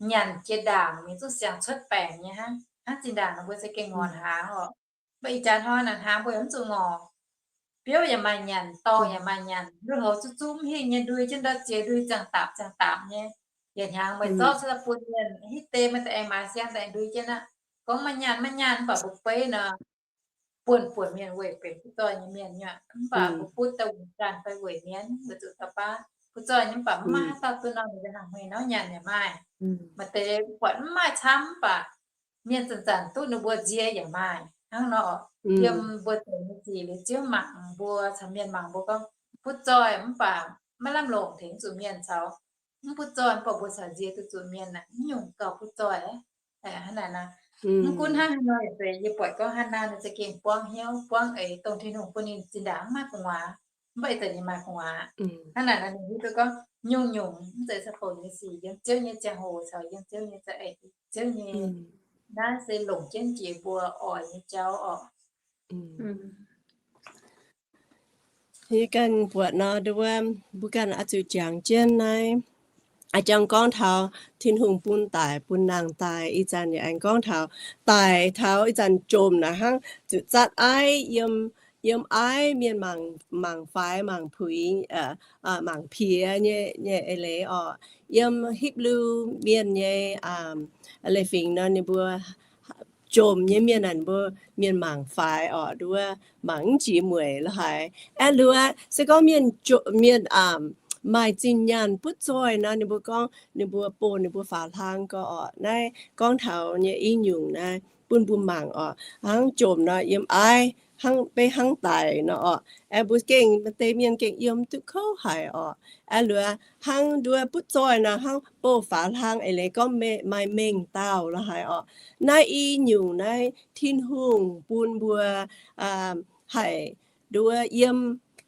nyanc jiex ndaangc mingh zungv siang cuotv baengc nyei hnangv. Hnangv zinh ndaangc nor mbuo za'gengh ngorc hnaangx oc. Mv baac ih jaax hnoi naaic hnaangx mbuo yaac mv zuqc ngorc. Biouv yaac maaih nyanc, dorngh yaac maaih nyanc, lui-houx zuqv zungv mv hingh nyei, ndui jienv ndau ziex ndui ziangh daapc ziangh daapc nyei. Yietc hnyangx meih zorqv cuotv daaih bun mienh, hitv deix meih daaih aengx maaiz siang daaih aengx ndui jienv aqv. Gorngv maiv nyaanh maiv nyaanh mv baac mbuo beiv nor, buonv-buonc mienh weic benx butv zoih nyei mienh nyuoqc. Mv baac mbuo butv daaih wuonc ganh fai weic mienv, mbuo zuqc da'baav butv zoih nyei mv baac mv maaih haaix dauh duqv nor, ninh nza'hmien hnangv haaix nor nyanc yaac maaih. Maaih deix buatc mv maaih camv mv baac mienh zanc-zanc duqv ninh mbuo nzie yaac maaih. Hnangv nor, yiem mbuo zoux nyei sic liuz Ziouv mangc mbuo caux mienh mangc mbuo gorngv, butv zoih mv baac maiv lamh longc tengx zuqc mienh caux, mv butv zoih mv baac mbuo caux nzie duqv zuqc mienh naaic, mv nyungc gauh butv zoih. Hnangv naaic nor, mv gunv hnangv haaix nor, yie buatc gorngv Hannaa ninh za'gengh buangv hnyouv buangv eix dongh Tin-Hungh bun ninh zinh ndaangc mv maaih gu'nguaaz, mv baac ih zanc ninh maaih gu'nguaaz. Hnangv naaic nor ninh hiuv duqv gorngv nyungc-nyungc mv zeiz caux bouc nyei sic, yiem Ziouv nyei ziangh hoc caux yiem Ziouv nyei za'eix, Ziouv nyei, naaiv se longc jienv jiex mbuo oix nyei jauv oc. Yie ganh buatc nor, nduov, mbuo ganh oix zuqc jangx jienv naaiv. A'jang gorngv taux Tin-Hungh bun daic bun nangh daaih, ih zanc yaac aengx gorngv taux daic taux ih zanc jomc naaic hnangv zuqc zatv aiv yiem, yiem aiv mienh mangc, mangc faix mangc puix, mangc piex nyei, nyei eix leiz oc. Yiem Hipv^lu Mienh nyei leiz-fingx nor ninh mbuo jomc nyei mienh naaic mbuo mienh mangc faix oc, nduov, mangc mv jiex mueic la'haic. Aeqv, nduov, se gorngv mienh, mienh maaih zinh nyaanh butv zoih nor ninh mbuo gorngv ninh mbuo bun ninh mbuo faaux hlang gau oc. Naaiv gorngv taux nyei i nyungc naaiv bun mbuo mangc oc. Hnangv jomc nor yiem aiv, hnangv beiv hnangv daic nor oc. Aeqv, mbuo gengh maaih deix mienh gengh yiem duqv kouv haic oc. Aeqv, nduov, hnangv nduov butv zoih nor hnangv bouh faaux hlang eix leiz gorngv maaih mengh dauh la'haic oc. Naaiv i nyungc naaiv Tin-Hungh bun mbuo haih nduov yiem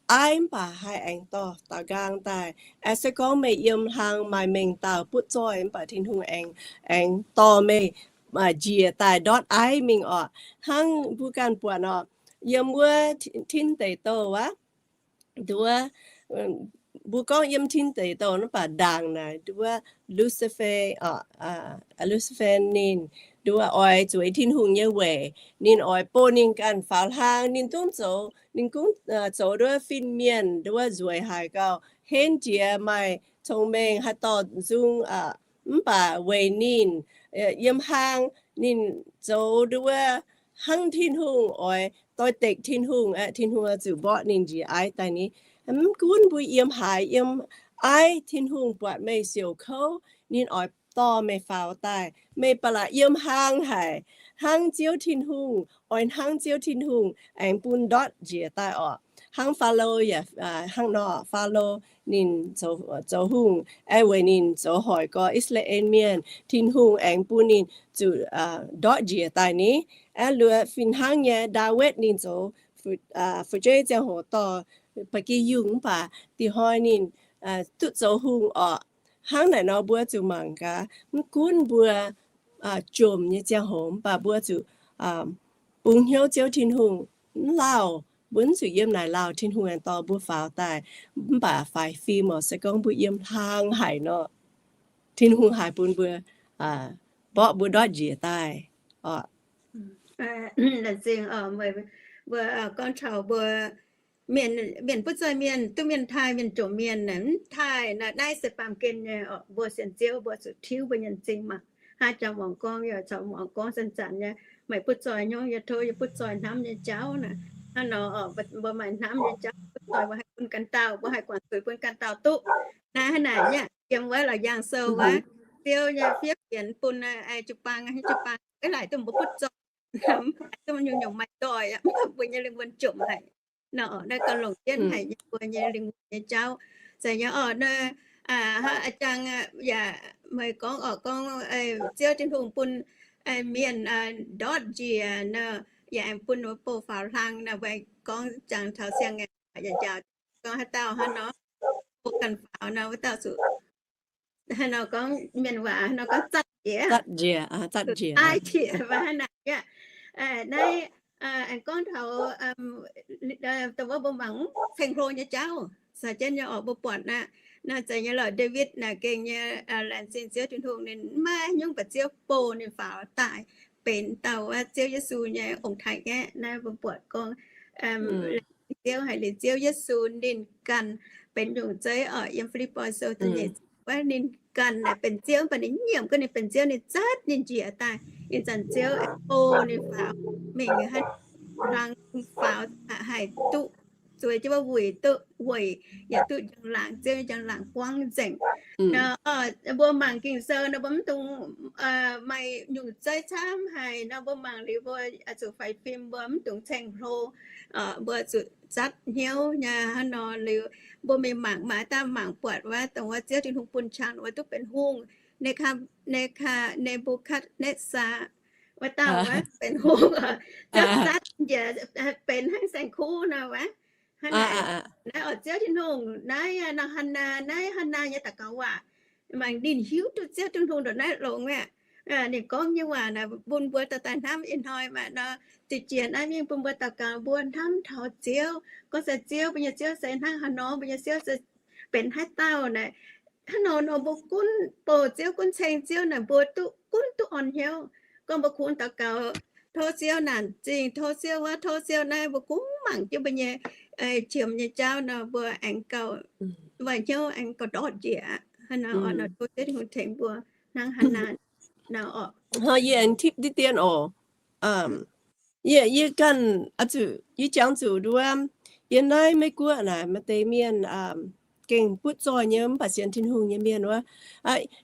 aiv mv baac haih aengx dorh daaux nqaang daaih. Aeqv, se gorngv meih yiem hlang maaih mengh dauh butv zoih mv baac Tin-Hungh aengx, aengx dorh meih njiec daaih ndortv aiv mingh oc. Hnangv mbuo ganh buatc oc, yiem wuov tin deic douh aqv, nduov, mbuo gorngv yiem tin deic douh mv baac ndaangc naaic nduov Lucifer, Lucifer ninh nduov oix zueiz Tin-Hungh nyei weic, ninh oix bun ninh ganh faaux hlang, ninh zungv zoux, ninh zungv zoux nduov fin-mienh nduov nzueic haic gauh henv jiex maaih cong-mengh haih dorh nzung, mv baac weic ninh yiem hlang ninh zoux nduov hnangv Tin-Hungh oix doix-dekc Tin-Hungh aeqv, Tin-Hungh zuqc mborqv ninh njiec aiv daaih ni. Mv gunv mbuo yiem haaix yiem aiv, Tin-Hungh buatc meih siouc kouv, ninh oix dorh meih faaux daaih. Meih ba'laqc yiem hlang haic, hnangv Ziouv Tin-Hungh, oix hnangv Ziouv Tin-Hungh aengx bun ndortv njiec daaih oc. Hnangv Faalo yaac hnangv nor, Faalo ninh zoux hungh aeqv, weic ninh zoux hoic gorx I^saa^laa^en Mienh, Tin-Hungh aengx bun ninh zuqc ndortv njiec daaih ni. Aeqv, luoqc fih hnangv nyei Ndaawitv ninh zoux fu'jueiv ziangh hoc dorh ba'gi yungh mv baac dih hnoi ninh duqv zoux hungh orqc. Hnangv naaic nor mbuo zuqc mangc gaax, mv gunv mbuo jomc nyei ziangh hoc mv baac mbuo zuqc bungx hnyouv Ziouv Tin-Hungh, mv lauh, mbuo mv zuqc yiem naaic lauh Tin-Hungh aengx dorh mbuo faaux daaih. Mv baac faix fim oc, se gorngv mbuo yiem hlang haic nor, Tin-Hungh haih bun mbuo mborqv mbuo ndortv njiec daaih oc. Laengz zingh mbuo gorngv taux mbuo mienh, mienh butv zoih mienh, duqv mienh taaih, mienh jomc mienh naaic, mv taaih naaic, naaiv se baamh gen nyei oc. Mbuo sienx Ziouv, mbuo zuqc tiuv mbuo nyei m'zing mangc. Hnangv jangx muangx gorngv, yaac caux muangx gorngv zanc-zanc nyei, meih butv zoih nyei, yie tov yie butv zoih hnamv nyei jauv naaic. Hnangv nor, mbuo maaih hnamv nyei jauv butv zoih, mbuo haih bun ganh dauh, mbuo haih guangc zuiz bun ganh dauh duqv. Naaiv hnangv naaic nyei, yiem wuov Laauc Yaangh Sou wuov, Ziouv nyei fiev fienx bun jiu-baang, jiu-baang, eix leiz duqv mbuo butv zoih, duqv nyungc-nyungc maaih doic, mv baac mbuo nyei lingh wuonh jomc haic. Nor, naaiv gauh longc jienv haic nyei mbuo nyei lingh wuonh nyei jauv. Zeiz nyei oc, naaiv, aa, jangx yaac meih gorngv oc, gorngv Ziouv Tin-Hungh bun mienh ndortv njiec nor, yaac aengx bun bouh faaux hlang nor, mbuo gorngv jangx taux siang-ngaengc yaac njaaux gorngv haaix dauh hnangv nor, bouh ganh faaux nor, wuov dauh zuqc hnangv nor gorngv mienh waac hnangv nor gorngv zatv njiec, zatv njiec, zatv njiec, aa, hnangv naaic aqv. Naaiv aengx gorngv taux dongh wuov mbuo mangc ceng-hlo nyei jauv caux jienv nyei oc, mbuo buatc naaiv, naaiv zeiz nyei lorqc. Ndaawitv naaic gengh nyei laengz zingh Ziouv Tin-Hungh, ninh maiv nyungc baac Ziouv bouh ninh faaux daaih benx dauh wuov Ziouv Yesu nyei ong-taaix-ngaeqv. Naaiv mbuo buatc gorngv Ziouv haiz liuz Ziouv Yesu ninh ganh benx nyungc zeiv oc. Yiem Fi^lipv^poi Sou da'nyeic wuov, ninh ganh naaic benx Ziouv, mv baac ninh nyiemc gorngv ninh benx Ziouv, ninh zatv ninh njiec daaih. Ih zanc Ziouv aengx bouh ninh faaux mingh haaix, hlang faaux haih duqv zueiz jienv wuov wuic, duqv weic yaac duqv njang-laangc, Ziouv nyei njang-laangc buangv nzengc. Nor, mbuo mangc Ging-Sou nor, mbuo mv dungx maaih nyungc zeiv camv haic nor, mbuo mangc liuz mbuo zuqc faix fim, mbuo mv dungx ceng-hlo, mbuo zuqc zatv hnyouv nyei. Hnangv nor liuz, mbuo mingh mangc, maaih dauh mangc buatc wuov dongh wuov Ziouv Tin-Hungh bun qang wuov duqv benx hungh, Ne^ka, Ne^ka, Ne^mbu^katv^netv^saa wuov dauh wuov benx hungh, zatv njiec benx hnangv saeng-kuv nor wuov. Hnangv naaic, naaiv oc, Ziouv Tin-Hungh, naaiv nor Hannaa, naaiv Hannaa nyei daux gaux waac, mangc ninh hiuv duqv Ziouv Tin-Hungh ndongc naaiv longx aqv. Ninh gorngv nyei waac naaic bun mbuo daaih daaih hnamv ih hnoi maaih nor, diuh jiex naaiv mingh bun mbuo daux gaux, mbuo hnamv taux Ziouv, gorngv se Ziouv, mbuo nyei Ziouv se hnangv haaix nor, mbuo nyei Ziouv se benx haaix dauh naaic. Hnangv nor nor mbuo gunv bouh Ziouv, gunv ceng Ziouv naaic, mbuo duqv gunv duqv orn hnyouv. Gorngv mbuo kungx daux gaux, tov Ziouv naanc zingh, tov Ziouv wuov, tov Ziouv naaiv, mbuo kungx mangc jienv mbuo nyei qiemx nyei jauv nor, mbuo aengx gauh maaih hnyouv aengx gauh ndortv njiec aqv. Hnangv nor oc, nor tov Ziouv Tin-Hungh tengx mbuo hnangv Hannaa nor oc. Hnoi yie aengx tipv diqv dien oc. Yie, yie ganh, yie jangx zuqc nduov, yiem naaiv Meiv Guoqv naaic maaih deix mienh gengh butv zoih nyei mv baac sienx Tin-Hungh nyei mienh wuov.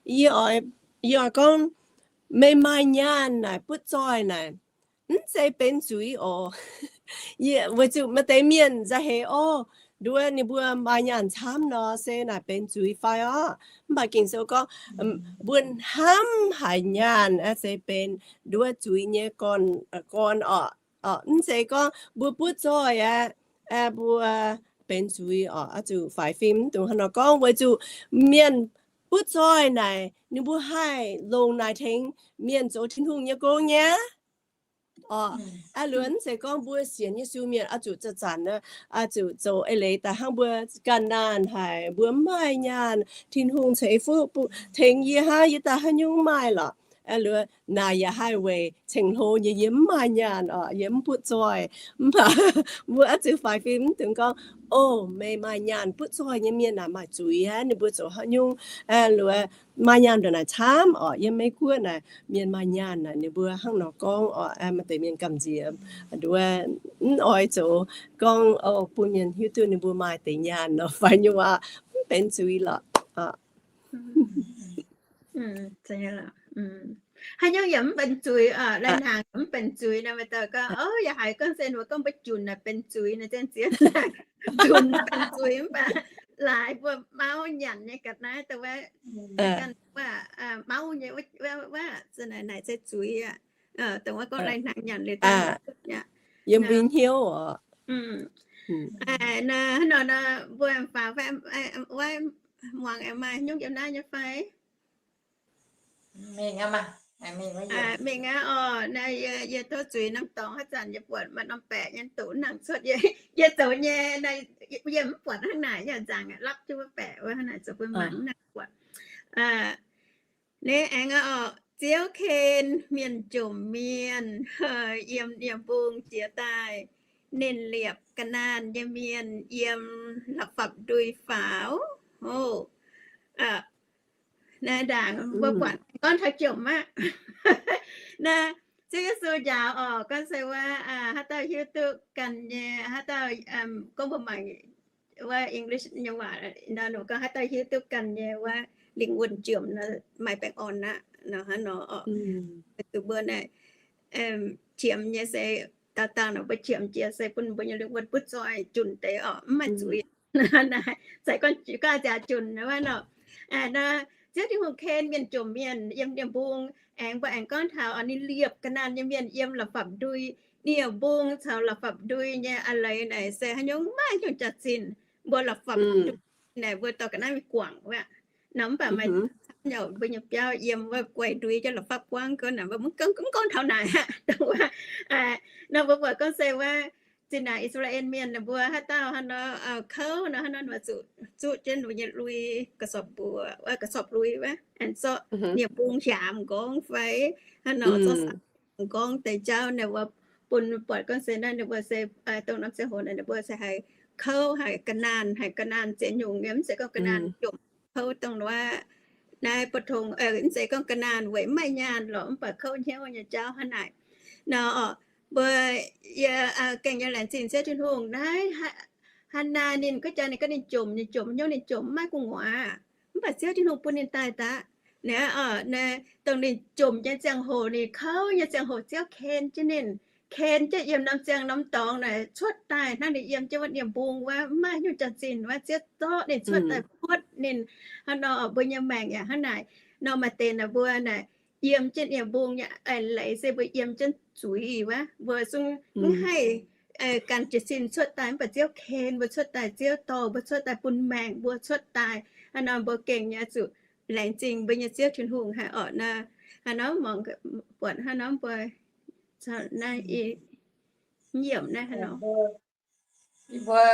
Yie oix, yie oix gorngv, meih maaih nyaanh naaic butv zoih naaic, mv zeiz benx zuiz oc. Weic zuqc maaih deix mienh nzauh heix orv, nduov ninh mbuo maaih nyaanh camv nor se naaic benx zuiz fai orqc. Mv baac Ging-Sou gorngv, mbuo hnamv haic nyaanh se benx nduov zuiz nyei gorn, gorn oc. Mv zeiz gorngv mbuo butv zoih aqv, mbuo benx zuiz oc. Oix zuqc faix fim, mv dungx hnangv nor gorngv, weic zuqc mienh butv zoih naaic ninh mbuo haih longc naaic tengx mienh zoux Tin-Hungh nyei gong nyei. Oc, aa, luonx se gorngv mbuo sienx Yesu mienh oix zuqc zanc-zanc, oix zuqc zoux eix leiz daaih hnangv mbuo ganh naanh haic, mbuo mv maaih nyaanh. Tin-Hungh ceix fuqv tengx yie hnangv, yie daaih haaix nyungc maaih lorqc. Aa, luonx naaic yaac haih weic ceng-hlo nyei yie mv maaih nyaanh oc, yie mv butv zoih. Mv baac mbuo oix zuqc faix fim, mv dungx gorngv, o, meih maaih nyaanh butv zoih nyei mienh naaic maaih zuiz aqv, ninh mbuo zoux haaix nyungc. Aa, luonx maaih nyaanh ndongc naaic camv oc. Yiem Meiv Guoqv naaic mienh maaih nyaanh naaic ninh mbuo hnangv nor gorngv oc. Maaih deix mienh gamh nziex nduov, mv oix zoux gorngv, o, bun mienh hiuv duqv ninh mbuo maaih deix nyaanh nor fai nyei waac, mv benx zuiz lorqc. Haaix nyungc yaac mv benx zuiz oc, lai-hnaangx mv benx zuiz nor, meih daaih gorngv, o, yaac haiz gorngv se mbuo gorngv mbuo junc naaic benx zuiz nor, zien ziex junc benx zuiz mv baac laaix mbuo mauv nyanc nyei ga'naaiv dongh wuov, ganh wuov, mauv nyei wuov, naaic se zuiz aqv. Dongh wuov gorngv lai-hnaangx nyanc liuz daaih yiem mbuo hnyouv oc. Hnangv nor nor mbuo faaux fai, muangx aengx maaih nyungc yiem naaiv nyei fai? Mingh aqv oc, naaiv yie tov zuiz norm dorngx haaix zanc yie buatc maaih norm baeqc nyei doqc nangc cuotv, yie zoux nyei, yie mv buatc hnangv naaic, yie nzaangc lapv jienv wuov baeqc wuov hnangv naaic zoux bun mangc hnangv naaic buatc. Naaiv aengx oc, Ziouv ken mienh jomc mienh, yiem, yiem mbung jiex daaih. ninh liepc ga'naanh nyei mienh yiem la'fapv-ndui faaux. Naaiv ndaangc mbuo buatc gorngv taux jomc aqv. Naaiv Ziouv Yesu njaaux oc, gorngv se wuov haaix dauh hiuv duqv ganh nyei, haaix dauh, gorngv mbuo mangc wuov English nyei waac nor, ninh gorngv haaix dauh hiuv duqv ganh nyei wuov lingh wuonh jomc nor, maaih baengh orn aqv nor, hnangv nor oc. Zuqc mbuo naaic qiemx nyei se, dauh dauh nor mbuo qiemx jiex se bun mbuo nyei lingh wuonh butv zoih junc deix oc, mv maaih zuiz. Naaiv se gorngv nziaaux junc wuov nor, Ziouv Tin-Hungh ken mienh jomc mienh yiem nie-mbung, aengx mbuo aengx gorngv taux ninh liepc ga'naanh nyei mienh yiem la'fapv-ndui. Nie-mbung caux la'fapv-ndui nyei a'leiz naaic se haaix nyungc, maaih nyungc jaax-zinh. Mbuo la'fapv-ndui naaic mbuo dorh ga'naaiv mingh guangc wuov nor, mv baac maaih mbuo nyei biauv yiem wuov guaix ndui jienv la'fapv-guangv gouv naaic, mbuo mv gorngv taux naaic aqv. Dongh wuov, nor mbuo buatc gorngv se wuov zinh ndaangc I^saa^laa^en Mienh ninh mbuo haaix dauh hnangv nor kouv nor, hnangv nor zuqc zuqv jienv ninh mbuo nyei lui, ga'sorpc mbuoqc wuov, ga'sorpc lui wuov, aengx zorqv nie-mbung hiaamx m'nqorngv fai hnangv nor zorqv saangx m'nqorngv deix jauv naaic wuov, bun buatc gorngv se naaiv ninh mbuo se dongh norm ziangh hoc naaic ninh mbuo se haih kouv, haih ga'naanh, haih ga'naanh ziex nyungc nyei, mv zeiz gorngv ga'naanh jomc kouv dongh wuov naaiv butv tong, mv zeiz gorngv ga'naanh weic mv maaih nyaanh lorqc, mv baac kouv hnyouv nyei jauv hnangv naaic nor. Mbuo yie gengh nyei laengz zingh Ziouv Tin-Hungh naaiv, Hannaa ninh gorngv jaax ninh gorngv ninh jomc, ninh jomc hnyouv, ninh jomc mv maaih gu'nguaaz, mv baac Ziouv Tin-Hungh bun ninh daaih daqv. Naaiv dongh ninh jomc nyei ziangh hoc, ninh kouv nyei ziangh hoc, Ziouv ken jienv ninh, ken jienv yiem norm ziangh norm dorngx naaic cuotv daaih hnangv ninh yiem jienv wuov nie-mbung wuov, mv maaih nyungc jaax-zinh wuov, Ziouv zorqv ninh cuotv daaih buotv ninh. Hnangv nor mbuo nyei maengc yaac hnangv naaic. Nor maaih deix naaic mbuo naaic yiem jienv nie-mbung nyei a'leiz se mbuo yiem jienv zuiz wuov, mbuo zungv mv haih gan jiez sin cuotv daaih, mv baac Ziouv ken mbuo cuotv daaih, Ziouv dorh mbuo cuotv daaih, bun maengc mbuo cuotv daaih. Hnangv nor mbuo gengh nyei zuqc laengz zingh mbuo nyei Ziouv Tin-Hungh haic orqc. Naaiv hnangv nor mangc buatc hnangv nor mbuo naaiv i yiemc naaiv hnangv nor. Mbuo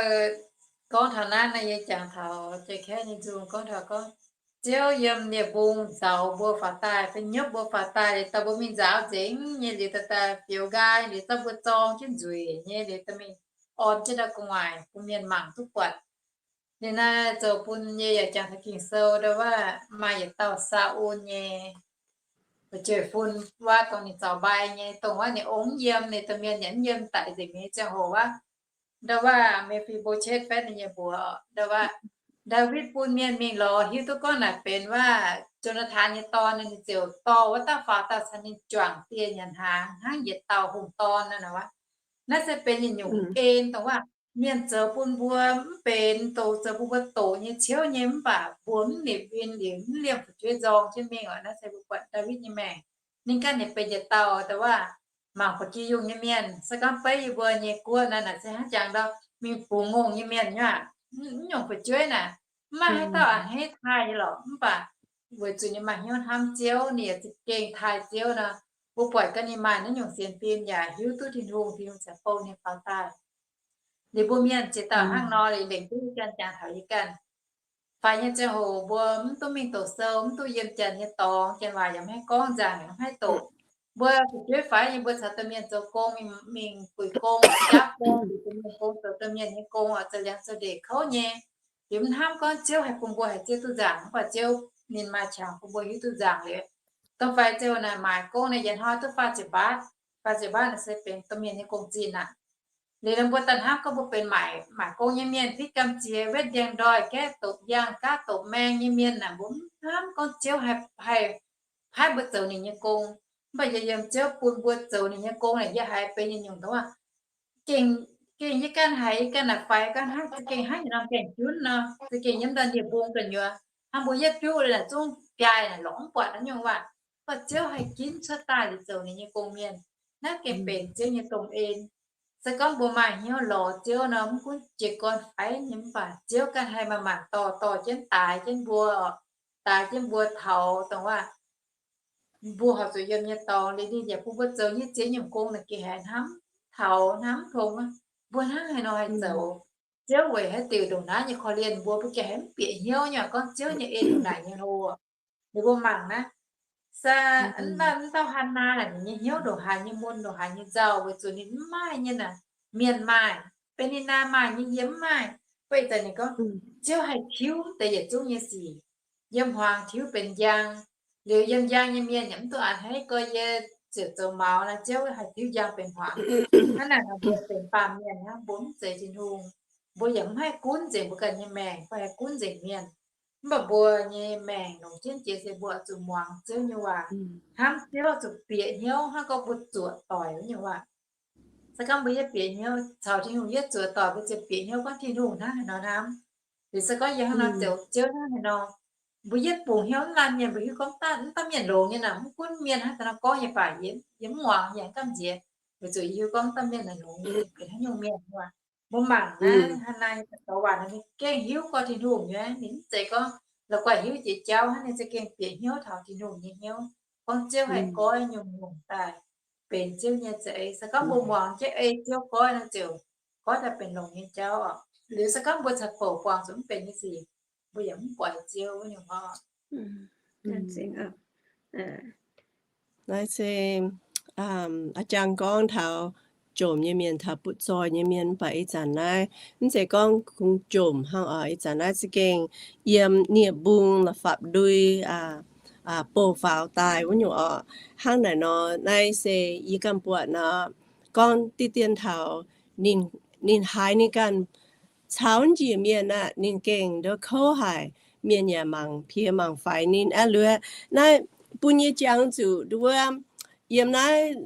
gorngv taux naaiv nor, yie jangx taux Jacob nyei nzung gorngv taux gorngv, Ziouv yiem nie-mbung nzaaux mbuo faaux daaih, fai hnyouv mbuo faaux daaih, liuz dorh mbuo mingh nzaaux nzengc nyei, liuz daaih daaih fioux nqaai, liuz zorqv mbuo zorng jienv nzueic nyei, liuz dorh mingh orn jienv ndau gu'nguaaic bun mienh mangc duqv buatc. Liuz naaiv zoux bun yie yaac jangx taux Ging-Sou ndau wuov maaih yietc dauh Saa^on nyei fu'jueiv-fun wuov, dongh ninh zaux mbai nyei, dongh wuov ninh ong mv yiem, ninh domh mienh yaac mv yiem daic nzengc nyei ziangh hoc wuov, ndau wuov Me^fi^mbo^chetv faetv ninh nyei mbuox ndau wuov, Ndaawitv bun mienh mingh lorz hiuv duqv gorngv naaic benx wuov Jona^tan nyei dorn, ninh ziouc dorh wuov dauh faaux daaih caux ninh juangc dieh nyanc hnaangx hnangv yietc dauh hungh dorn nor wuov. Naaiv se benx yietc nyungc en dongh wuov mienh zoux bun mbuo mv benx, dongh zoux bun mbuo doqc nyei ciouv nyei, mv baac mbuo mv nipc win liuz mv liemh fu'jueiv nzorng jienv mingh oc. Naaiv se mbuo buatc Ndaawitv nyei maengc. Ninh ganh ninh benx yietc dauh dongh wuov mangc ba'gi yungh nyei mienh. Se gorngv beiv yie mbuo nyei guoqv naaiv naaic se hnangv jangx ndau mingh bungx ngongh nyei mienh nyei aqv. Mv nyungc fu'jueiv naaic mv maaih haaix dauh a'hneiv taaih nyei lorqc, mv baac weic zuqc ninh maaih hnyouv hnamv Ziouv, ninh yaac za'gengh taaih Ziouv nor, mbuo buatc gaax ninh maaih naaiv nyungc sienx fim yaac hiuv duqv Tin-Hungh, Tin-Hungh ceix bou ninh faaux daaih. Liuz mbuo mienh ziex dauh hnangv nor, liuz lengc duqv yie ganh jangx taux yie ganh. Faix nyei ziangh hoc mbuo mv duqv mingh doqc sou, mv duqv yiem janx nyei dorngx, janx waac yaac mv haih gorngv, nzangc yaac mv haih doqc. Mbuo fu'jueiv faix nyei mbuo caux domh mienh zoux gong, mingh guix gong, jaav gong, liuz domh mienh gong zoux domh mienh nyei gong, oix zoux liangx zoux ndeic kouv nyei. Liuz mv hnamv gorngv Ziouv haih bun mbuo haih zieqv duqv nzangc, mv baac Ziouv ninh maaih qangx bun mbuo hiuv duqv nzangc liuz, dongh faix ziouc naaic maaic gong naaic yietc hnoi duqv faah ziepc mbaatv. Faah ziepc mbaatv naaic se benx domh mienh nyei gong-zinh aqv. Liuz nor mbuo daaih hnamv gorngv mbuo benx maaic, maaic gong nyei mienh, fitv gamh nziex, wetv ndiangx-ndoih, gaeqv dopc ndiangx, gaatv dopc maeng nyei mienh naaic, mbuo mv hnamv gorngv Ziouv haih, haih paaiv mbuo zoux ninh nyei gong. Mv baac yie yiem Ziouv bun mbuo zoux ninh nyei gong naaic, yie haiz benx yietc nyungc dongh wuov, gengh, gengh yie ganh haiz yie ganh naaic faix ganh hnangv, za'gengh hnangv yietc norm gaengh junv nor, za'gengh yiem daaih nie-mbung gu'nyuoz, hnangv mbuo yietv biuv liuz naaic zungv biaaih naaic lorz mv buatc naaiv nyungc waac. Mv baac Ziouv haih ginv cuotv daaih liuz zoux ninh nyei gong mienh. Naaiv gengh benx Ziouv nyei domh en. Se gorngv mbuo maaih hnyouv lorz Ziouv nor, mv gunv jiez gorn faix nyei, mv baac Ziouv ganh haih manc-manc dorh, dorh jienv daaix jienv mbuo, daaix jienv mbuo taux dongh wuov mbuo horpc zuqc yiem nyei dorngx. Liuz ninh yaac bun mbuo zoux nyei ziex nyungc gong naaic gengh haiz hnamv taux hnamv tong, mbuo hnangv haaix nor haih zoux. Ziouv weic haaix diuc ndongc naaiv nyei korv-lienh mbuo, mbuo gengh haiz mv bieqc hnyouv nyei gorngv Ziouv nyei en ndongc naaic nyei hlo. Liuz mbuo mangc naaiv, se, mv dauh Hannaa naaic ninh nyei hnyouv ndongc haaix nyei mun, ndongc haaix nyei nzauh, weic zuqc ninh mv maaih nyei naaic, mienh maaih, benx ninh naaic maaih nyei yiem mv maaih. Fai ih zanc ninh gorngv, Ziouv haih tiuv deix yietc zungv nyei sic. Yiem hmuangx tiuv benx njang, liuz yiem njang nyei mienh yaac mv duqv a'hneiv gorx, yie ziouc zoux maux nor, Ziouv haih tiuv njang benx hmuangx. Hnangv naaic nor mbuo benx baamh mienh hnangv, mbuo mv zeiz Tin-Hungh. Mbuo yaac mv haih gunv nzengc mbuo ganh nyei maengc, fai haih gunv nzengc mienh. Mv baac mbuo nyei maengc longc jienv jiex se mbuo oix zuqc muangx Ziouv nyei waac, hnamv Ziouv, zuqc bieqc hnyouv hnangv gorngv mbuo zuoqc doic wuov nyungc waac. Se gorngv mbuo yietv bieqc hnyouv caux Tin-Hungh yietv zuoqc doic, mbuo ziouc bieqc hnyouv gorngv Tin-Hungh hnangv haaix nor hnamv. Liuz se gorngv yie hnangv nor ziouc Ziouv hnangv haaix nor, mbuo yietv bungx hnyouv mv laanh mienh, mbuo hiuv gorngv mv daaih mienh longx nyei naaic, mv gunv mienh hnangv haaix nor gorngv nyei baac yie mv muangx, yie mv gamh nziex, weic zuqc yie hiuv gorngv mv daaih mienh longx nyei, benx haaix nyungc mienh nyei waac. Mbuo mangc naaiv Hannaa nyei daux gaux waac nor, ninh gengh hiuv gorx Tin-Hungh nyei. Ninh mv zeiz gorngv la'guaih hiuv jiex jauv hnangv, ninh za'gengh bieqc hnyouv taux Tin-Hungh nyei hnyouv, gorngv Ziouv haih goiv nyungc-nyungc daaih benx Ziouv nyei za'eix. Se gorngv mbuo muangx jienv ei Ziouv goiv nor, ziouc goiv daaih benx longx nyei jauv oc. Liuz se gorngv mbuo caux bouc buangh zuqc mv benx nyei sic, mbuo yaac mv buatc Ziouv wuov nyungc oc. Naaiv se a'jang gorngv taux jomc nyei mienh taux butv-zoih nyei mienh, mv baac ih zanc naaiv mv zeiz gorngv kungx jomc hnangv oc. Ih zanc naaiv za'gengh yiem nie-mbung la'fapv-ndui bouh faaux daaih wuov nyungc oc. Hnangv naaic nor, naaiv se yie ganh buatc nor, gorngv diqv dien taux ninh, ninh haiz ninh ganh caux njiec mienh aqv, ninh gengh nduov kouv haic. Mienh yaac mangc piex mangc faix ninh aqv. Liuz naaiv bun yie jangx zuqc nduov, yiem naaiv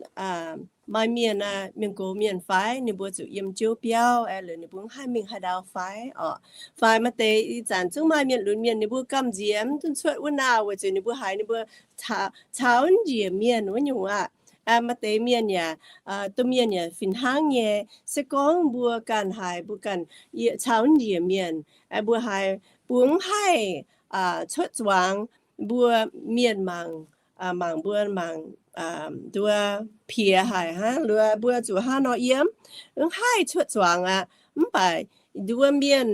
maaih mienh aqv, mienh gox mienh fai ninh mbuo zuqc yiem jiouv biauv aeqv, liuz ninh mbuo mv haih mingh haaix ndau fai oc. Fai maaih deix ih zanc zungv maaih mienh lunx mienh, ninh mbuo gamh nziex mv duqv cuotv wuov naaic weic zuqc ninh mbuo haiz ninh mbuo caux njiec mienh wuov nyungc aqv. Maaih deix mienh yaac, domh mienh yaac fih hnangv nyei. Se gorngv mbuo ganh haiz mbuo ganh caux njiec mienh, mbuo haiz mbuo mv haih cuotv zuangx, mbuo mienh mangc, mangc mbuo mangc nduov piex haic hnangv, nduov mbuo zuqc hnangv nor yiem, mv haih cuotv zuangx aqv. Mv baac nduov mienh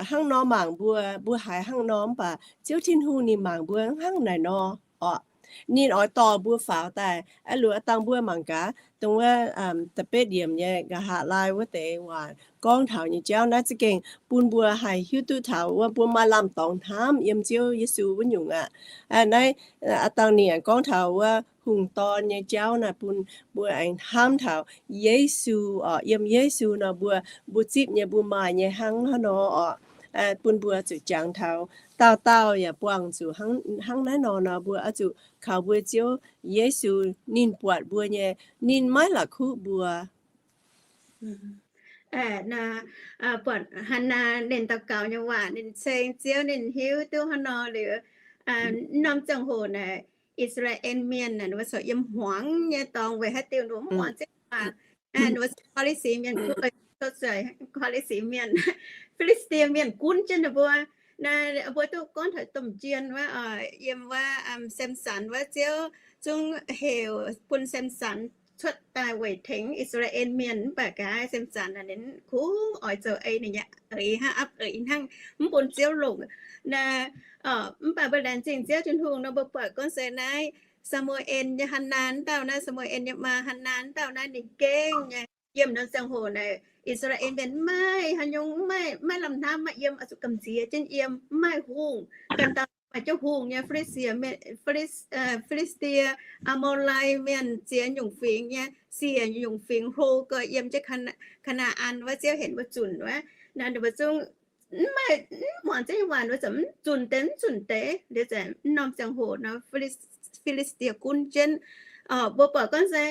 hnangv nor mangc mbuo, mbuo haiz hnangv nor, mv baac Ziouv Tin-Hungh ninh mangc mbuo hnangv naaic nor oc. Ninh oix dorh mbuo faaux daaih. Aa, luoqc dangh mbuo mangc gaax dongh wuov da'betv yiemc nyei nqa'haav laai wuov deix waac gorngv taux nyei jauv naaiv za'gengh bun mbuo haih hiuv duqv taux wuov mbuo maaih lamh dorngx hnamv yiem Ziouv Yesu wuov nyungc aqv. Naaiv aa dangh ninh aengx gorngv taux wuov hungh dorn nyei jauv naaiv bun mbuo aengx hnamv taux Yesu oc. Yiem Yesu nor mbuo, mbuo zipv nyei, mbuo maaih nyei hnangv haaix nor oc. Bun mbuo zuqc jangx taux dauh dauh yaac buangh zuqc hnangv naaiv nor nor, mbuo oix zuqc kaux mbuo Ziouv Yesu, ninh buatc mbuo nyei, ninh maiv la'kuqv mbuo. Buatc Hannaa ninh daux gaux nyei waac, ninh ceng Ziouv, ninh hiuv duqv hnangv nor liuz, norm ziangh hoc naaic I^saa^laa^en Mienh naaic ninh mbuo corc yiem hmuangx nyei dorngx weic haaix diuc, ninh mbuo mv muangx Ziouv waac. Ninh mbuo Ko^li^si Mienh, Ko^li^si Mienh, Fi^li^saa^die Mienh gunv jienv ninh mbuo. Naaiv mbuo duqv gorngv taux domh jien wuov, yiem wuov Samson wuov, Ziouv zungv heuc bun Samson cuotv daaih weic tengx I^saa^laa^en Mienh, mv baac gaax Samson naaic ninh kungx oix zoux ei ninh nyei eix hnangv, apv eix hnangv, mv bun Ziouv longc. Naaiv, mv baac mbuo laengz zingh Ziouv Tin-Hungh nor, mbuo buatc gorngv se naaiv Saa^mu^en nyei Hannaa dauh naaiv, Saa^mu^en nyei maa Hannaa dauh naaiv ninh gengh nyei. Yiem norm ziangh hoc naaic I^saa^laa^en Mienh maiv haaix nyungc, maiv, maiv lamh hnamv, maiv yiem, oix zuqc gamh nziex jienv yiem, maiv maaih hungh. Ganh dauh maaih jienv hungh nyei, Fi^li^saa^die, Aa^mo^lai Mienh ziex nyungc fingx nyei, siec nyungc fingx hlo gau yiem jienv Kaa^naa^an wuov, Ziouv henc mbuo zunc wuov. Naaiv ninh mbuo zungv mv maaih, mv muangx Ziouv nyei waac, ninh mbuo ziouc mv zunc deix, mv zunc deix. Liuz zanc norm ziangh hoc nor, Fi^li^saa^die gunv jienv. Mbuo buatc gorngv se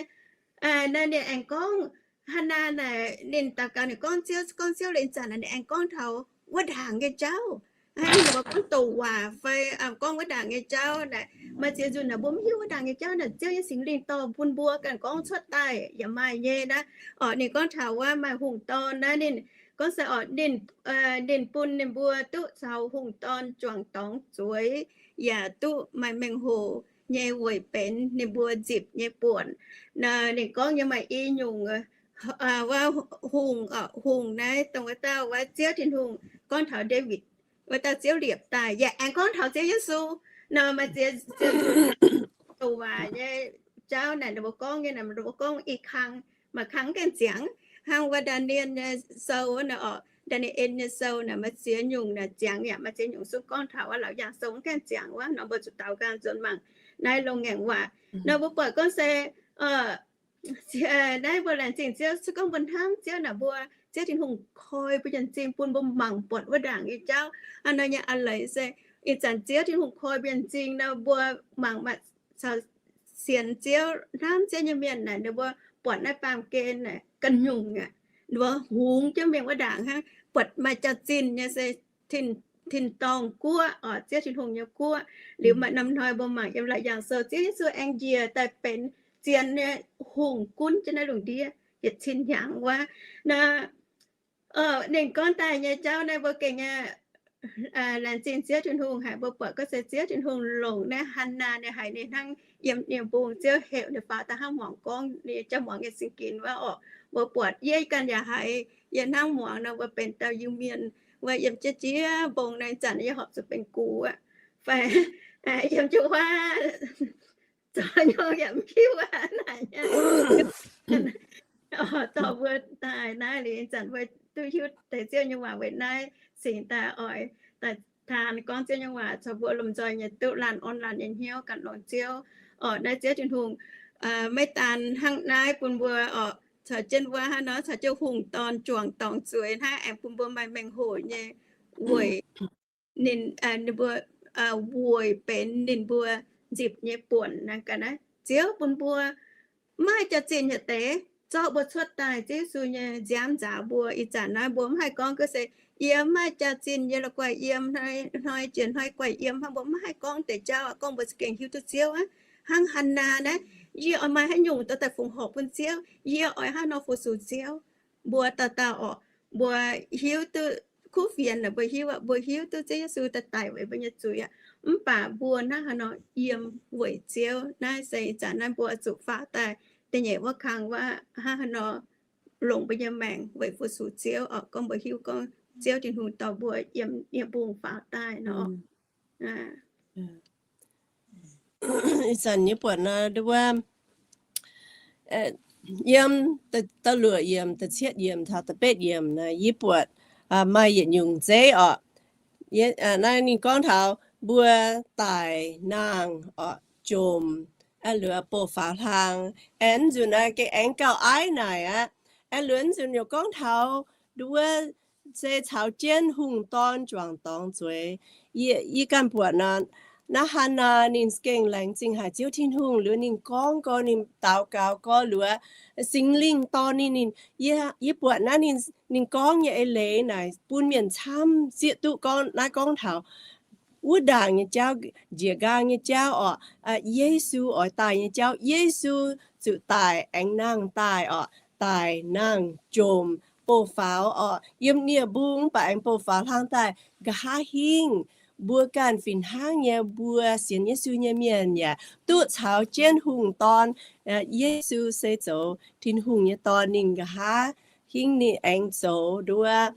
naaiv ninh aengx gorngv, Hannaa naaic ninh daux gaux, ninh gorngv Ziouv, gorngv Ziouv liuz zanc naaic ninh aengx gorngv taux wuov ndaangc nyei jauv. Ninh mbuo gorngv douc waac fai gorngv wuov ndaangc nyei jauv naaic, maaih ziex nzunc naaic mbuo mv hiuv wuov ndaangc nyei jauv naaic Ziouv nyei Singx Lingh dorh bun mbuo ganh gorngv cuotv daaih yaac maaih nyei naaiv. Orqc, ninh gorngv taux wuov maaih hungh dorn naaiv, ninh gorngv se orqc, ninh, ninh bun ninh mbuo duqv caux hungh dorn juangc dorngx zueiz, yaac duqv maaih mengh hoc nyei weic benx ninh mbuo nzipc nyei buonc. Ninh gorngv nyei maaih i nyungc wuov hungh, hungh naaiv dongh wuov dauh wuov Ziouv Tin-Hungh gorngv taux Ndaawitv, wuov dauh Ziouv liepc daaih, yaac aengx gorngv taux Ziouv Yesu. Nor maaih ziex, ziex douc waac nyei jauv naaic ninh mbuo gorngv nyei, ninh mbuo gorngv i kang, maaih kang gengh ziangx. hnangv wuov Ndaa^ni^en nyei sou naaic orqc, Ndaa^ni^en nyei sou naaic maaih ziex nyungc naaic ziangx yaac maaih ziex nyungc sung gorngv taux wuov Laauc Yaangh Sou mv gaengh ziangx wuov nor, mbuo zuqc daaux nqaang nzuonx mangc naaiv longx ngaengc waac. Nor mbuo buatc gorngv se naaiv mbuo laengz zingh Ziouv, se gorngv mbuo hnamv Ziouv naaic, mbuo Ziouv Tin-Hungh koi mbuo nyei m'zing bun mbuo mangc buatc wuov ndaangc nyei jauv. Hnangv naaiv nyei a'leiz se ih zanc Ziouv Tin-Hungh koi mbuo nyei m'zing nor, mbuo mangc maaih caux sienx Ziouv, hnamv Ziouv nyei mienh naaic, ninh mbuo buatc naaiv baamh gen naaic ganh nyungc aqv, ninh mbuo hungx jienv mingh wuov ndaangc hnangv, buatc maaih jaax-zinh nyei se tin-dorngh guoqv, orqc, Ziouv Tin-Hungh nyei guoqv. Liuz maaih norm hnoi mbuo mangc yiem Laauc Yaangh Sou, Ziouv Yesu aengx njiec daaih benx zien nyei hungh gunv jienv naaiv lungh ndiev yietc cin hnyangx wuov. Naaiv ninh gorngv daaih nyei jauv naaiv mbuo gengh nyei laengz zingh Ziouv Tin-Hungh haic. Mbuo buatc gorngv se Ziouv Tin-Hungh longc naaiv Hannaa ninh haiz ninh hnangv yiem nie mbung, Ziouv heuc ninh faaux daaih hnangv muangx gorngv ninh jauv muangx nyei singx ginx wuov orqc. Mbuo buatc yie ganh yaac haiz yie hnangv muangx nor, mbuo benx dauh Iu-Mienh wuov, yiem jienv jiex mbong naaiv zanc yie horpc zuqc benx gux aqv, fai yiem jienv wuov zoux nyungc yaac mv hiuv aqv naaic. Dorh mbuo daaih naaiv liuz, ih zanc mbuo duqv hiuv deix Ziouv nyei waac weic naaiv cingx daaih oix daaih taan gorngv Ziouv nyei waac caux mbuo lomh nzoih nyei duqv laanh orn laanh nyei hnyouv ganh longx Ziouv. Orqc, naaiv Ziouv Tin-Hungh maiv daan hnangv naaiv bun mbuo orqc, caux jienv wuov hnangv nor caux jienv hungh dorn juangc dorngx zueiz hnangv, aengx bun mbuo maaih mengh hoc nyei weic ninh, ninh mbuo weic benx ninh mbuo nzipc nyei buonc naaiv gaax naaiv. Ziouv bun mbuo maiv maaih jaax-zinh yietc deix zorqv mbuo cuotv daaih, Ziouv Yesu nyei nziaamv nzaaux mbuo. Ih zanc naaiv mbuo mv haih gorngv gorngv se, yie mv maaih jaax-zinh, yie la'guaih yiem, hnoi jiex hnoi guaih yiem hnangv. Mbuo mv haih gorngv deix jauv aqv. Gorngv mbuo za'gengh hiuv duqv Ziouv aqv. Hnangv Hannaa naaiv, yie oix maaih haaix nyungc dorh daaih fungc horc bun Ziouv? Yie oix hnangv haaix nor fu-sux Ziouv? Mbuo dauh dauh orqc, mbuo hiuv duqv kuv fienx naaic, mbuo hiuv aqv, mbuo hiuv duqv Ziouv Yesu daaih daic weic mbuo nyei zuiz aqv. Mv baac mbuo hnangv haaix nor yiem weic Ziouv? Naaiv se ih zanc naaiv mbuo zuqc faaux daaih da'nyeic wuov kang wuov, hnangv haaix nor longc mbuo nyei maengc weic fu-sux Ziouv orqc? Gorngv mbuo hiuv gorngv Ziouv Tin-Hungh dorh mbuo yiem nie mbung faaux daaih nor. Ih zanc yie buatc nor, wuov, yiem da'luoqc yiemc, da'cietv yiemc taux da'betv yiemc naaiv, yie buatc maaih yietc nyungc zeiv orqc. Naaiv ninh gorngv taux mbuo daic nangh orqc, jomc, aengx liuz bouh faaux hlang. Aengx nzunc naaiv gengh aengx gauh aiv naaic aqv. Aengx liuz nzunc yaac gorngv taux nduov se caux jienv hungh dorn juangc dorngx zueiz. Yie ganh buatc nor, naaiv Hannaa ninh gengh laengz zingh haic Ziouv Tin-Hungh, liuz ninh gorngv gorx, ninh daux gaux gorx, liuz Singx Lingh dorh ninh, ninh, yie buatc naaiv ninh gorngv nyei eix leiz naaic bun mienh camv zieqv duqv gorngv naaiv gorngv taux wuov ndaangc nyei jauv, njiec nqaang nyei jauv orqc. Yesu oix daaih nyei jauv, Yesu zuqc daic aengx nangh daaih orqc, daic nangh jomc bouh faaux orqc, yiem nie mbung mv baac aengx bouh faaux hlang daaih nqa'haav hingv. Mbuo ganh fih hnangv nyei, mbuo sienx Yesu nyei mienh yaac duqv caux jienv hungh dorn. Yesu se zoux Tin-Hungh nyei Dorn, ninh nqa'haav hingv ninh aengx zoux nduov,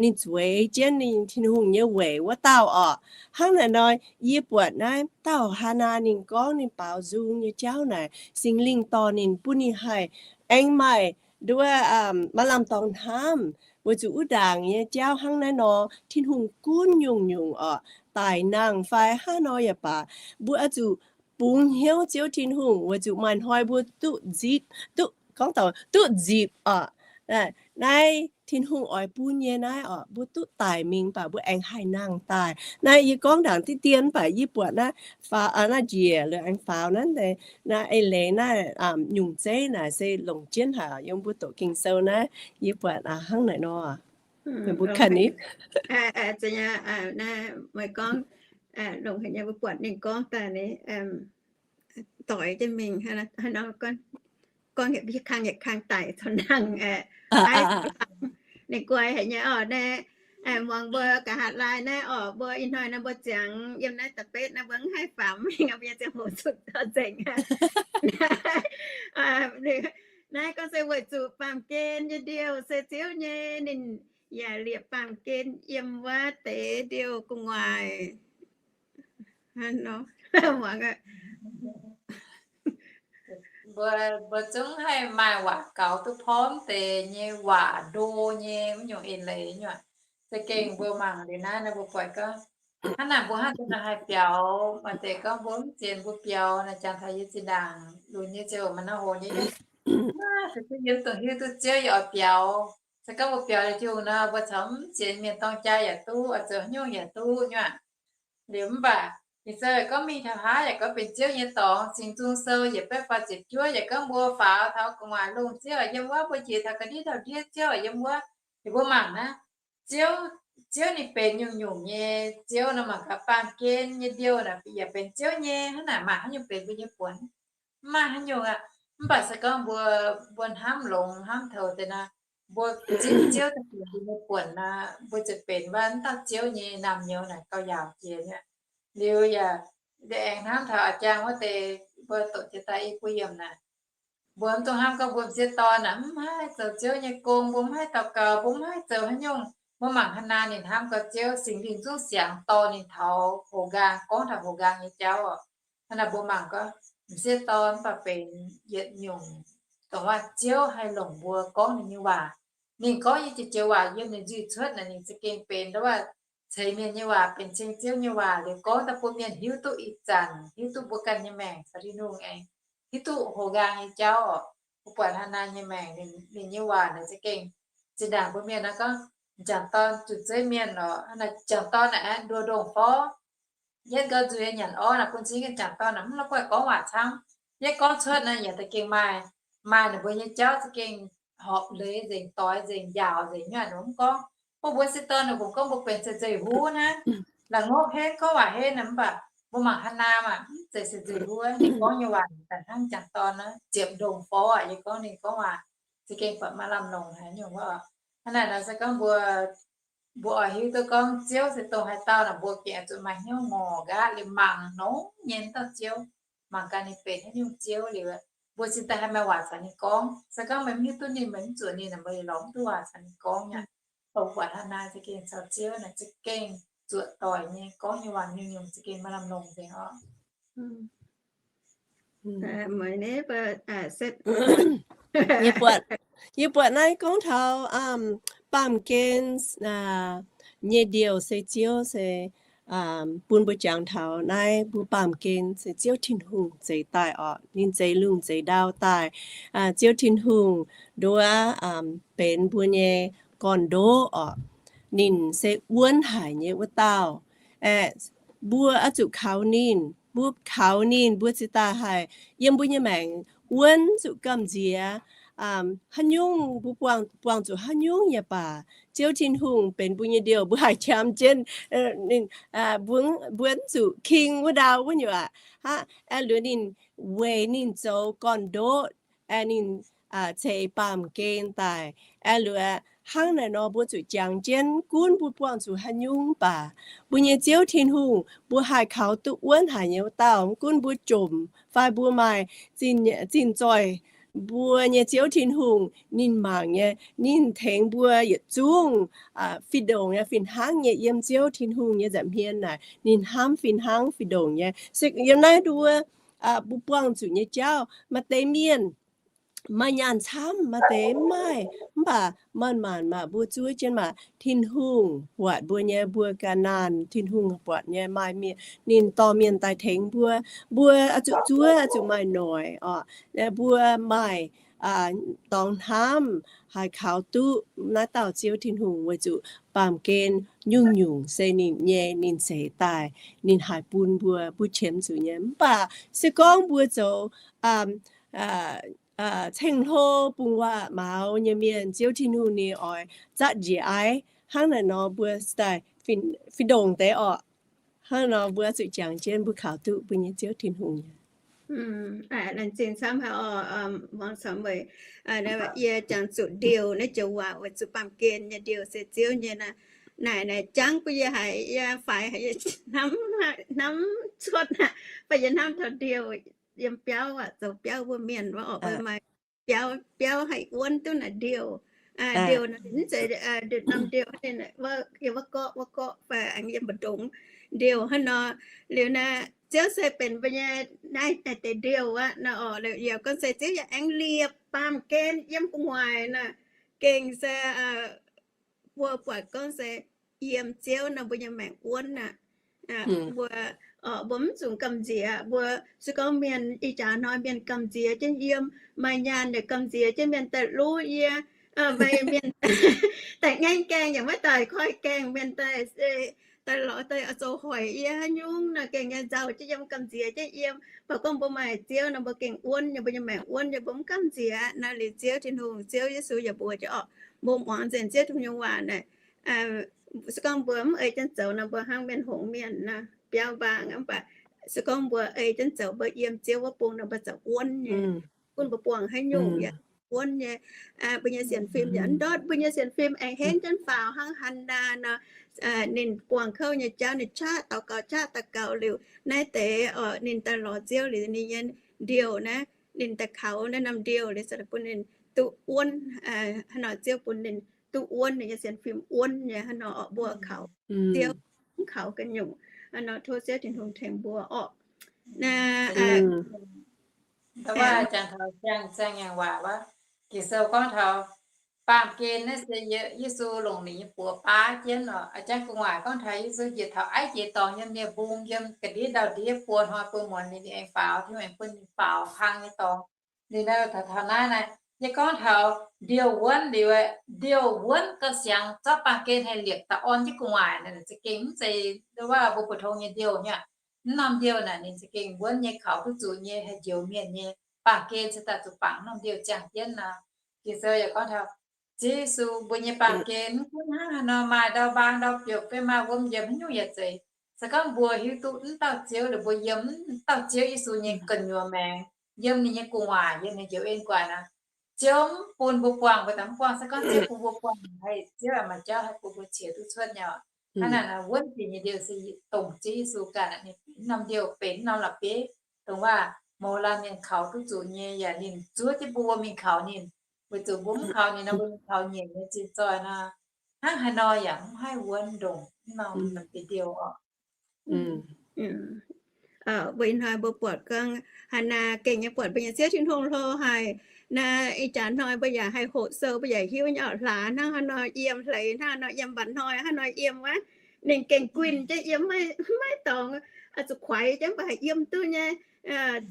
ninh zueiz jienv ninh Tin-Hungh nyei weic wuov dauh orqc. Hnangv naaic nor, yie buatc naaiv dauh Hannaa ninh gorngv ninh baaux nzung nyei jauv naaic, Singx Lingh dorh ninh, bun ninh haih aengx maaih nduov, maaih lamh dorngx hnamv weic zuqc wuov ndaangc nyei jauv hnangv naaiv nor, Tin-Hungh gunv nyungc-nyungc orqc, daic nangh fai hnangv nor yaac baac, mbuo oix zuqc bungx hnyouv Ziouv Tin-Hungh weic zuqc maaih hnoi mbuo duqv nzipc, duqv, gorngv taux duqv nzipc orqc. Naaiv Tin-Hungh oix bun nyei naaiv orqc, mbuo duqv daic mingh baac mbuo aengx haih nangh daaih. Naaiv yie gorngv ndaangc diqv dien baac yie buatc naaiv faaux, naaiv njiec liuz aengx faaux naaiv, naaiv eix leiz naaiv nyungc zeiv naaic se longc jienv haic yiem mbuo doqc Ging-Sou naaiv. Yie buatc hnangv naaic nor, mbuo kan ni. Meih gorngv longc haic nyei, mbuo buatc ninh gorngv daaih ni, doix jienv mingh, gorngv yietc kang yietc kang daic caux nangh, ninh guai haic nyei orqc. Naaiv muangx mbuo nqa'haav laai naaiv orqc, mbuo ih hnoi naaiv mbuo ziangx yiem naaiv da'betv naaiv mbuo mv haih faaux mingh, mbuo nyei ziangh hoc zuqc nzengc. Naaiv gorngv se weic zuqc baamh gen nyei ndiouh se Ziouv nyei, ninh yaac liepc baamh gen yiem wuov deix ndiouh gu'nguaaic. Mbuo, mbuo zungv haih maaih waac gaux duqv porv deix nyei waac ndo nyei wuov nyungc eix leiz nyuoqc. Za'gengh mbuo mangc liuz naaiv nor mbuo buatc gorngv, hnangv naaic mbuo hnangv deix nor haih biaux, maaih deix gorngv mbuo mv sienx mbuo biaux naaic, jangx taux yie zinh ndaangc lunx nyei ziouc maaih nor hoc nyei, se duqv yiem dongh hiuv duqv Ziouv yaac oix biaux. Se gorngv mbuo biaux liuz Tin-Hungh nor, mbuo caux mv sienx mienh dorng jaa yaac duqv, oix zoux haaix nyungc yaac duqv nyuoqc. Liuz mv baac Ging-Sou gorngv mingh taux haaix yaac gorngv benx Ziouv nyei dorngx. Singx Nzung Sou yietc baeqv faah ziepc juov yaac gorngv mbuo faaux taux gu'nguaaic lungh, Ziouv yiem wuov. Mbuo jiex taux ga'ndiev ndau-ndiev, Ziouv yiem wuov. Liuz mbuo mangc naaiv, Ziouv, Ziouv ninh benx nyungc-nyungc nyei Ziouv nor, mangc gaax baamh gen nyei ndiouh naaic yaac benx Ziouv nyei. Hnangv naaic maaih haaix nyungc benx mbuo nyei buonc? Mv maaih haaix nyungc aqv. Mv baac se gorngv mbuo, mbuo hnamv longx hnamv toux deix nor, mbuo zipv Ziouv daaih benx mbuo nyei buonc nor, mbuo ziouc benx wuov dauh Ziouv nyei naamh nyouz naaic gauh yaauc jiex nyei. Liuz yaac, yaac aengx hnamv taux a'jang wuov deix, mbuo doqc jiex daaih i buo yiemc naaic, mbuo mv dungx hnamv gorngv mbuo m'sieqv dorn naaic mv haih zoux Ziouv nyei gong, mbuo mv haih daux gaux, mbuo mv haih zoux haaix nyungc. Mbuo mangc Hannaa ninh hnamv gorngv Ziouv, Singx Lingh zungv siangx dorh ninh taux houx nqaang, gorngv taux houx nqaang nyei jauv oc. Hnangv naaic mbuo mangc gorngv m'sieqv dorn mv baac benx yietc nyungc, dongh wuov Ziouv haih longc mbuo gorngv ninh nyei waac. Ninh gorngv nyei joux joux waac yiem ninh nzuih cuotv naaic, ninh za'gengh benx wuov ceix mienh nyei waac, benx ceng Ziouv nyei waac liuz gorngv daaih bun mienh hiuv duqv ih zanc, hiuv duqv mbuo ganh nyei maengc caux Tin-Hungh aengx hiuv duqv houx nqaang nyei jauv oc. Mbuo buatc Hannaa nyei maengc, ninh nyei waac naaic za'gengh zinh ndaangc mbuo mienh nor gorngv m'jangc dorn zuqc zeiv mienh oc. M'jangc dorn naaic nduoh ndongh forv, yietv nqoi nzuih nyanc orv naaic bun cing m'jangc dorn naaic mv la'guaih gorngv waac camv. Yietv gorngv cuotv naaic yaac za'gengh maaih, maaih ninh mbuo nyei jauv za'gengh horpc leiz nzengc, doix nzengc, njaaux nzengc nyuoqc, ninh mbuo mv gorngv. Mbuo m'sieqv dorn ninh mbuo gorngv mbuo benx se nzengc huv naaiv, la'ngopv henv, gorngv waac henv naaic, mv baac mbuo mangc Hannaa maah, mv zeiz se nzengc huv. Ninh gorngv nyei waac daaih hnangv m'jangc dorn naaiv ziepc ndongh forv aqv. Yie gorngv ninh gorngv waac za'gengh buatc maaih lamh longc haaix nyungc wuov. Hnangv naaic nor se gorngv mbuo, mbuo oix hiuv duqv gorngv Ziouv se dongh haaix dauh naaic, mbuo gengh zuqc maaih hnyouv ngorc nqaatv liuz mangc nongx nyei dauh Ziouv, mangc gaax ninh benx haaix nyungc Ziouv liuz, mbuo cingx daaih haih maaih waac caux ninh gorngv. Se gorngv meih mv hiuv duqv ninh, meih mv zuotc ninh naaic, meih lorz mv duqv waac caux ninh gorngv aqv. Dongh buatc Hannaa za'gengh caux Ziouv naaic za'gengh zuoqc doic nyei, gorngv nyei waac nyungc-nyungc za'gengh maaih lamh longc nzengc oc. Yie buatc, yie buatc naaiv gorngv taux baamh gen nyei ndiouh se Ziouv se bun mbuo jangx taux naaiv mbuo baamh gen se Ziouv Tin-Hungh zeix daaih oc. Ninh zeix lungh zeix ndau daaih. Ziouv Tin-Hungh nduov benx mbuo nyei gorn-ndoqv oc. Ninh se wuonv haic nyei wuov dauh. Aeqv, mbuo oix zuqc kaux ninh, mbuo kaux ninh, mbuo cingx daaih haih yiem mbuo nyei maengc wuonv zuqc gamh nziex. Haaix nyungc mbuo buangh, buangh zuqc haaix nyungc nyei baac, Ziouv Tin-Hungh benx mbuo nyei ndiouh, mbuo haih qam jienv ninh, wuonv zuqc king wuov ndau wuov nyungc aqv. Aqv, aeqv, liuz ninh weic ninh zoux gorn-ndoqv, aeqv, ninh ceix baamh gen daaih. Aeqv, liuz hnangv naaic nor mbuo zuqc jangx jienv, gunv mbuo buangh zuqc haaix nyungc baac, mbuo nyei Ziouv Tin-Hungh mbuo haih kaux duqv wuonv haic nyei wuov dauh. Mv gunv mbuo jomc fai mbuo maaih zinh zoih, mbuo nyei Ziouv Tin-Hungh ninh mangc nyei, ninh tengx mbuo yietc zungv fih ndongc nyei, fih hnangv nyei yiem Ziouv Tin-Hungh nyei nza'hmien naaic, ninh hnamv fih hnangv fih ndongc nyei. Se yiem naaiv nduov mbuo buangh zuqc nyei jauv, maaih deix mienh maaih nyaanh camv, maaih deix mv maaih, mv baac maanc-maanc maac mbuo zuov jienv maac Tin-Hungh buatc mbuo nyei, mbuo ga'naanh Tin-Hungh buatc nyei, maaih mienh, ninh dorh mienh daaih tengx mbuo. Mbuo oix zuqc zuov, oix zuqc maaih noic oc. Mbuo maaih dorngx hnamv haih kaux duqv naaiv dauh Ziouv Tin-Hungh weic zuqc baamh gen nyungc-nyungc se ninh nyei, ninh ceix daaih, ninh haih bun mbuo, mbuo qiemx zuqc nyei. Mv baac se gorngv mbuo zoux ceng-hlo bungx waac-maux nyei mienh, Ziouv Tin-Hungh ninh oix zatv njiec aiv. Hnangv naaic nor mbuo daaih fih ndongc deix orqc. Hnangv nor mbuo zuqc jangx jienv mbuo kaux duqv mbuo nyei Ziouv Tin-Hungh nyei. Laengz zingh camv haic orqc, muangx camv weic yie jangx zuqc ndiouh naaiv joux waac weic zuqc baamh gen nyei ndiouh se Ziouv nyei naaic, naaic jangv bun yie haiz yie faix haic, yie hnamv, hnamv cuotv aqv, baac yie hnamv taux ndiouh yiem biauv aqv, zoux biauv mbuo mienh wuov orqc, maaih biauv, biauv haih wuonv duqv naaic ndiouh. Ndiouh naaic mv zeiz ndutc norm ndiouh, yiem wuov gorqv, wuov gorqv fai aengx yiem mbu'ndongx ndiouh hnangv nor. Liuz naaic Ziouv se benx mbuo nyei naaiv deix ndiouh aqv nor. Orqc, yaac gorngv se Ziouv yaac aengx liepc baamh gen yiem gu'nguaaic nor. Gengh se mbuo buatc gorngv se yiem Ziouv nor mbuo nyei maengc wuonv aqv. Mbuo, mbuo mv zuqc gamh nziex. Mbuo se gorngv mienh ih jaax hnoi mienh gamh nziex jienv yiem, maaih nyaanh yaac gamh nziex jienv mienh daaih luv yie, maaih mienh daaih ngaengv gaengh yaac maiv daaih koi gaengh, mienh daaih, daaih lorz daaih zoux hoic yie haaix nyungc nor, gengh nyei nzauh jienv yiem, gamh nziex jienv yiem. Mv baac gorngv mbuo maaih Ziouv nor mbuo gengh wuonv nyei, mbuo nyei maengc wuonv nyei, mbuo mv gamh nziex. Naaiv liuz Ziouv Tin-Hungh, Ziouv Yesu yaac mbuox jienv orqc, mbuo muangx nzengc Ziouv Tin-Hungh nyei waac naaic. Se gorngv mbuo mv ei jienv zoux nor, mbuo hnangv mienh hngongx mienh nor, biauv mbaang. Mv baac se gorngv mbuo ei jienv zoux, mbuo yiem Ziouv wuov bung nor, mbuo ziouc wuonv nyei. Gunv mbuo buangh haaix nyungc yaac wuonv nyei. Mbuo nyei sienx fim yaac ndortv, mbuo nyei sienx fim aengx henv jienv faaux hnangv Hannaa nor. Ninh buangh kouv nyei jauv, ninh qaqv daux gaux, qaqv daux gaux liuz, naaiv deix orqc, ninh daaih lorz Ziouv liuz, ninh nyei ndiouh naaiv, ninh daaih kaux naaiv norm ndiouh liuz, se bun ninh duqv wuonv. Haaix nor Ziouv bun ninh duqv wuonv, ninh nyei sienx fim wuonv nyei. Haaix nor orqc, mbuo kaux Ziouv mv kaux ganh nyungc. Haaix nor tov Ziouv Tin-Hungh tengx mbuo orqc. Naaiv, da'wuov jangx taux ziangh, ziangh nyaangc waac wuov, Ging-Sou gorngv taux baamh gen naaiv se Yesu longc ninh nyei buoz baav jienv orqc. A'jangv gu'nguaaic gorngv taux Yesu njiec taux aiv jiex dorngx yiem nie-mbung, yiem ga'ndiev ndau-ndiev buo hnoi buo muonz, ninh aengx faaux, Tin-Hungh aengx bun ninh faaux hlang nyei dorngx. Liuz naaiv taux, taux naaiv naaiv, yie gorngv taux ndiouh wuonv liuz, ndiouh wuonv gauh siangx zorqv baamh gen haih liepc daaih orn jienv gu'nguaaic naaic, za'gengh mv zeiz wuov mbuo pou-tong nyei ndiouh nyei. Mv norm ndiouh naaic ninh za'gengh wuonv nyei, kaux duqv zuqc nyei, haih njoux mienh nyei. Baamh gen se daaih zuqc bangc norm ndiouh ziangh jienv nor. Ging-Sou yaac gorngv taux Ziouv Yesu mbuo nyei baamh gen mv gunv hnangv haaix nor maaih ndau mbaang ndau biopc fai maaih wuom njiec haaix nyungc yaac zeiz. Se gorngv mbuo hiuv duqv mv dauh Ziouv, liuz mbuo yiem mv dauh Ziouv Yesu nyei gu'nyuoz maengx, yiem ninh nyei gu'nguaaic, yiem ninh njoux en gu'nguaaic nor, Ziouv mv bun mbuo buangh, mbuo daaih mv buangh. Se gorngv Ziouv bun mbuo buangh, haih Ziouv maaih jauv haih bun mbuo qiex duqv cuotv nyei. Hnangv naaic, wuonv jiex nyei ndiouh se dongh Ziouv Yesu ganh, ninh benx norm ndiouh, benx norm la'bieiv, dongh waac mouz laanh mienh kaux duqv zuqc nyei, yaac ninh zuov jienv mbuo mingh kaux ninh. Weic zuqc mbuo mv kaux ninh nor, mbuo mingh kaux nyienc nyei zinh zoih nor, hnangv haaix nor yaac mv haih wuonv ndongc mv norm la'bieiv ndiouh orqc. Mbuo ih hnoi mbuo buatc gorngv Hannaa gengh nyei buatc mbuo nyei Ziouv Tin-Hungh hlo haic. Naaiv ih jaax hnoi mbuo yaac haih hoqc sou, mbuo yaac hiuv nyei orqc, hlaax hnangv haaix nor yiem, hleix hnangv haaix nor yiem, mba'hnoi hnangv haaix nor yiem wuov. Ninh gengh guinh jienv yiem, maiv dorngx, zuqc kuaix jienv mv baac haih yiem duqv nyei.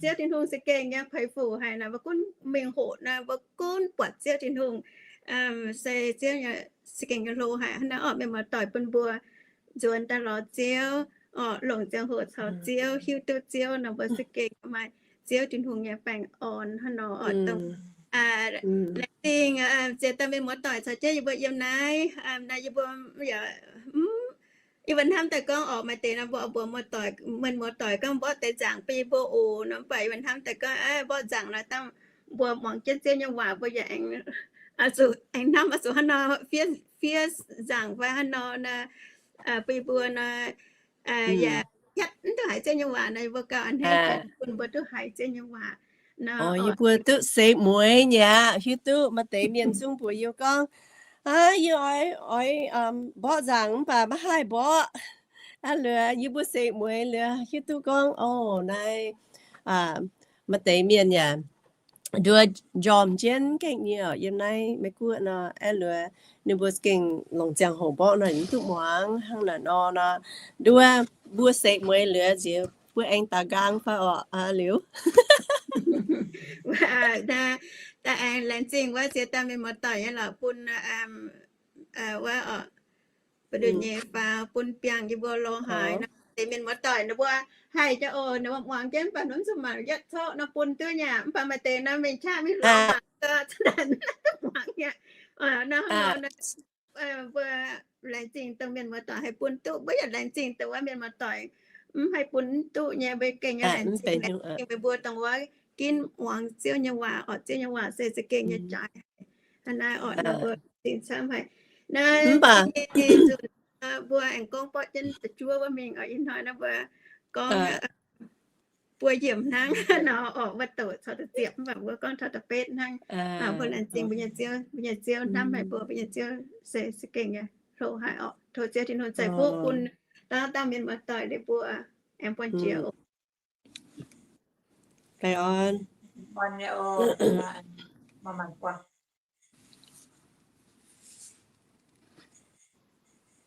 Ziouv Tin-Hungh se gengh nyei, peix fuc haic naaic. Mbuo gunv mingh hoqc naaic, mbuo gunv buatc Ziouv Tin-Hungh se Ziouv nyei, se gengh nyei hlo haic. Hnangv naaiv orqc, mienh muoz-doic bun mbuo nzuonx daaih lorz Ziouv orqc, longc ziangh hoc caux Ziouv, hiuv duqv Ziouv nor, mbuo se gengh maaih Ziouv Tin-Hungh nyei baengh orn hnangv nor orqc. Dongh laengz zingh ziex dauh mienh muoz-doic caux jienv yie mbuo yiem naaiv. Naaiv yie mbuo yaac, yie mbuo hnamv daaih gorngv orqc, maaih deix nor mbuo mbuox muoz-doic, mienh muoz-doic gorngv mborqv deix nzaangc bun yie mbuo oc nor, mv baac yie mbuo hnamv daaih gorngv, mborqv nzaangc naaic dangh mbuo muangx jienv Ziouv nyei waac, mbuo yaac aengx, zuqc aengx hnamv oix zuqc hnangv nor fiev, fiev nzaangc fai hnangv nor nor, bun yie mbuo nor, yaac hietv mv duqv haiz Ziouv nyei waac nor, yie mbuo gauh a'hneiv bun mbuo duqv haiz Ziouv nyei waac. Yie mbuo duqv seix mueiz nyei aqv. Hiuv duqv maaih deix mienh zungv mbuox yie gorngv, yie oix, oix mborqv nzaangc mv baac maiv haih mborqv. Aa, liuz yie mbuo seix mueiz liuz hiuv duqv gorngv, o, naaiv maaih deix mienh yaac nduov njormh jienv gaengh nyei orqc, yiem naaiv Meiv Guoqv nor. Aeqv, liuz ninh mbuo gengh longc ziangh hoc mborqv nor, mv duqv muangx hnangv naaic nor nor. Nduov mbuo seix mueiz liuz nziex mbuo aengx daux nqaang fai orqc, liuz. Daaih aengx laengz zingh wuov ziex dauh mienh muoz-doic nyei lorqc, bun wuov orqc, ba'ndunh nyei faaux, bun biangh yie mbuo lo haaix nor. Deix mienh muoz-doic ninh mbuo haih jaax oc, ninh mbuo muangx jienv mv baac hnomv zuqc mangc yietv corc nor bun duqv nyei aqv. Mv baac maaih deix nor mingh qaqv mingh lorz mangc gaax, muangx nyei. Nor hnangv nor, mbuo laengz zingh dongh mienh muoz-doic haih bun duqv, mbuo yaac laengz zingh dongh wuov mienh muoz-doic mv haih bun duqv nyei. Mbuo gengh nyei laengz zingh, laengz zingh meih mbuo dongh wuov ginv muangx Ziouv nyei waac orqc. Ziouv nyei waac se za'gengh nyei jaaix haic. Hnangv naaiv orqc, nor mbuo laengz zingh camv haic. Naaiv nzunc mbuo aengx gorngv borqv jienv da'juov wuov mingh orqc. Ih hnoi naaiv mbuo gorngv buo yiemc hnangv nor orqc, wuov doqc caux da'ziepc, mv baac mbuo gorngv taux da'betv hnangv. Mbuo laengz zingh mbuo nyei Ziouv, mbuo nyei Ziouv hnamv haic mbuo, mbuo nyei Ziouv se za'gengh nyei hlo haic orqc. Tov Ziouv Tin-Hungh ceix fuqv bun dauh dauh mienh muoz-doic liuz mbuo aengx buangh jiex oc. Baengh orn.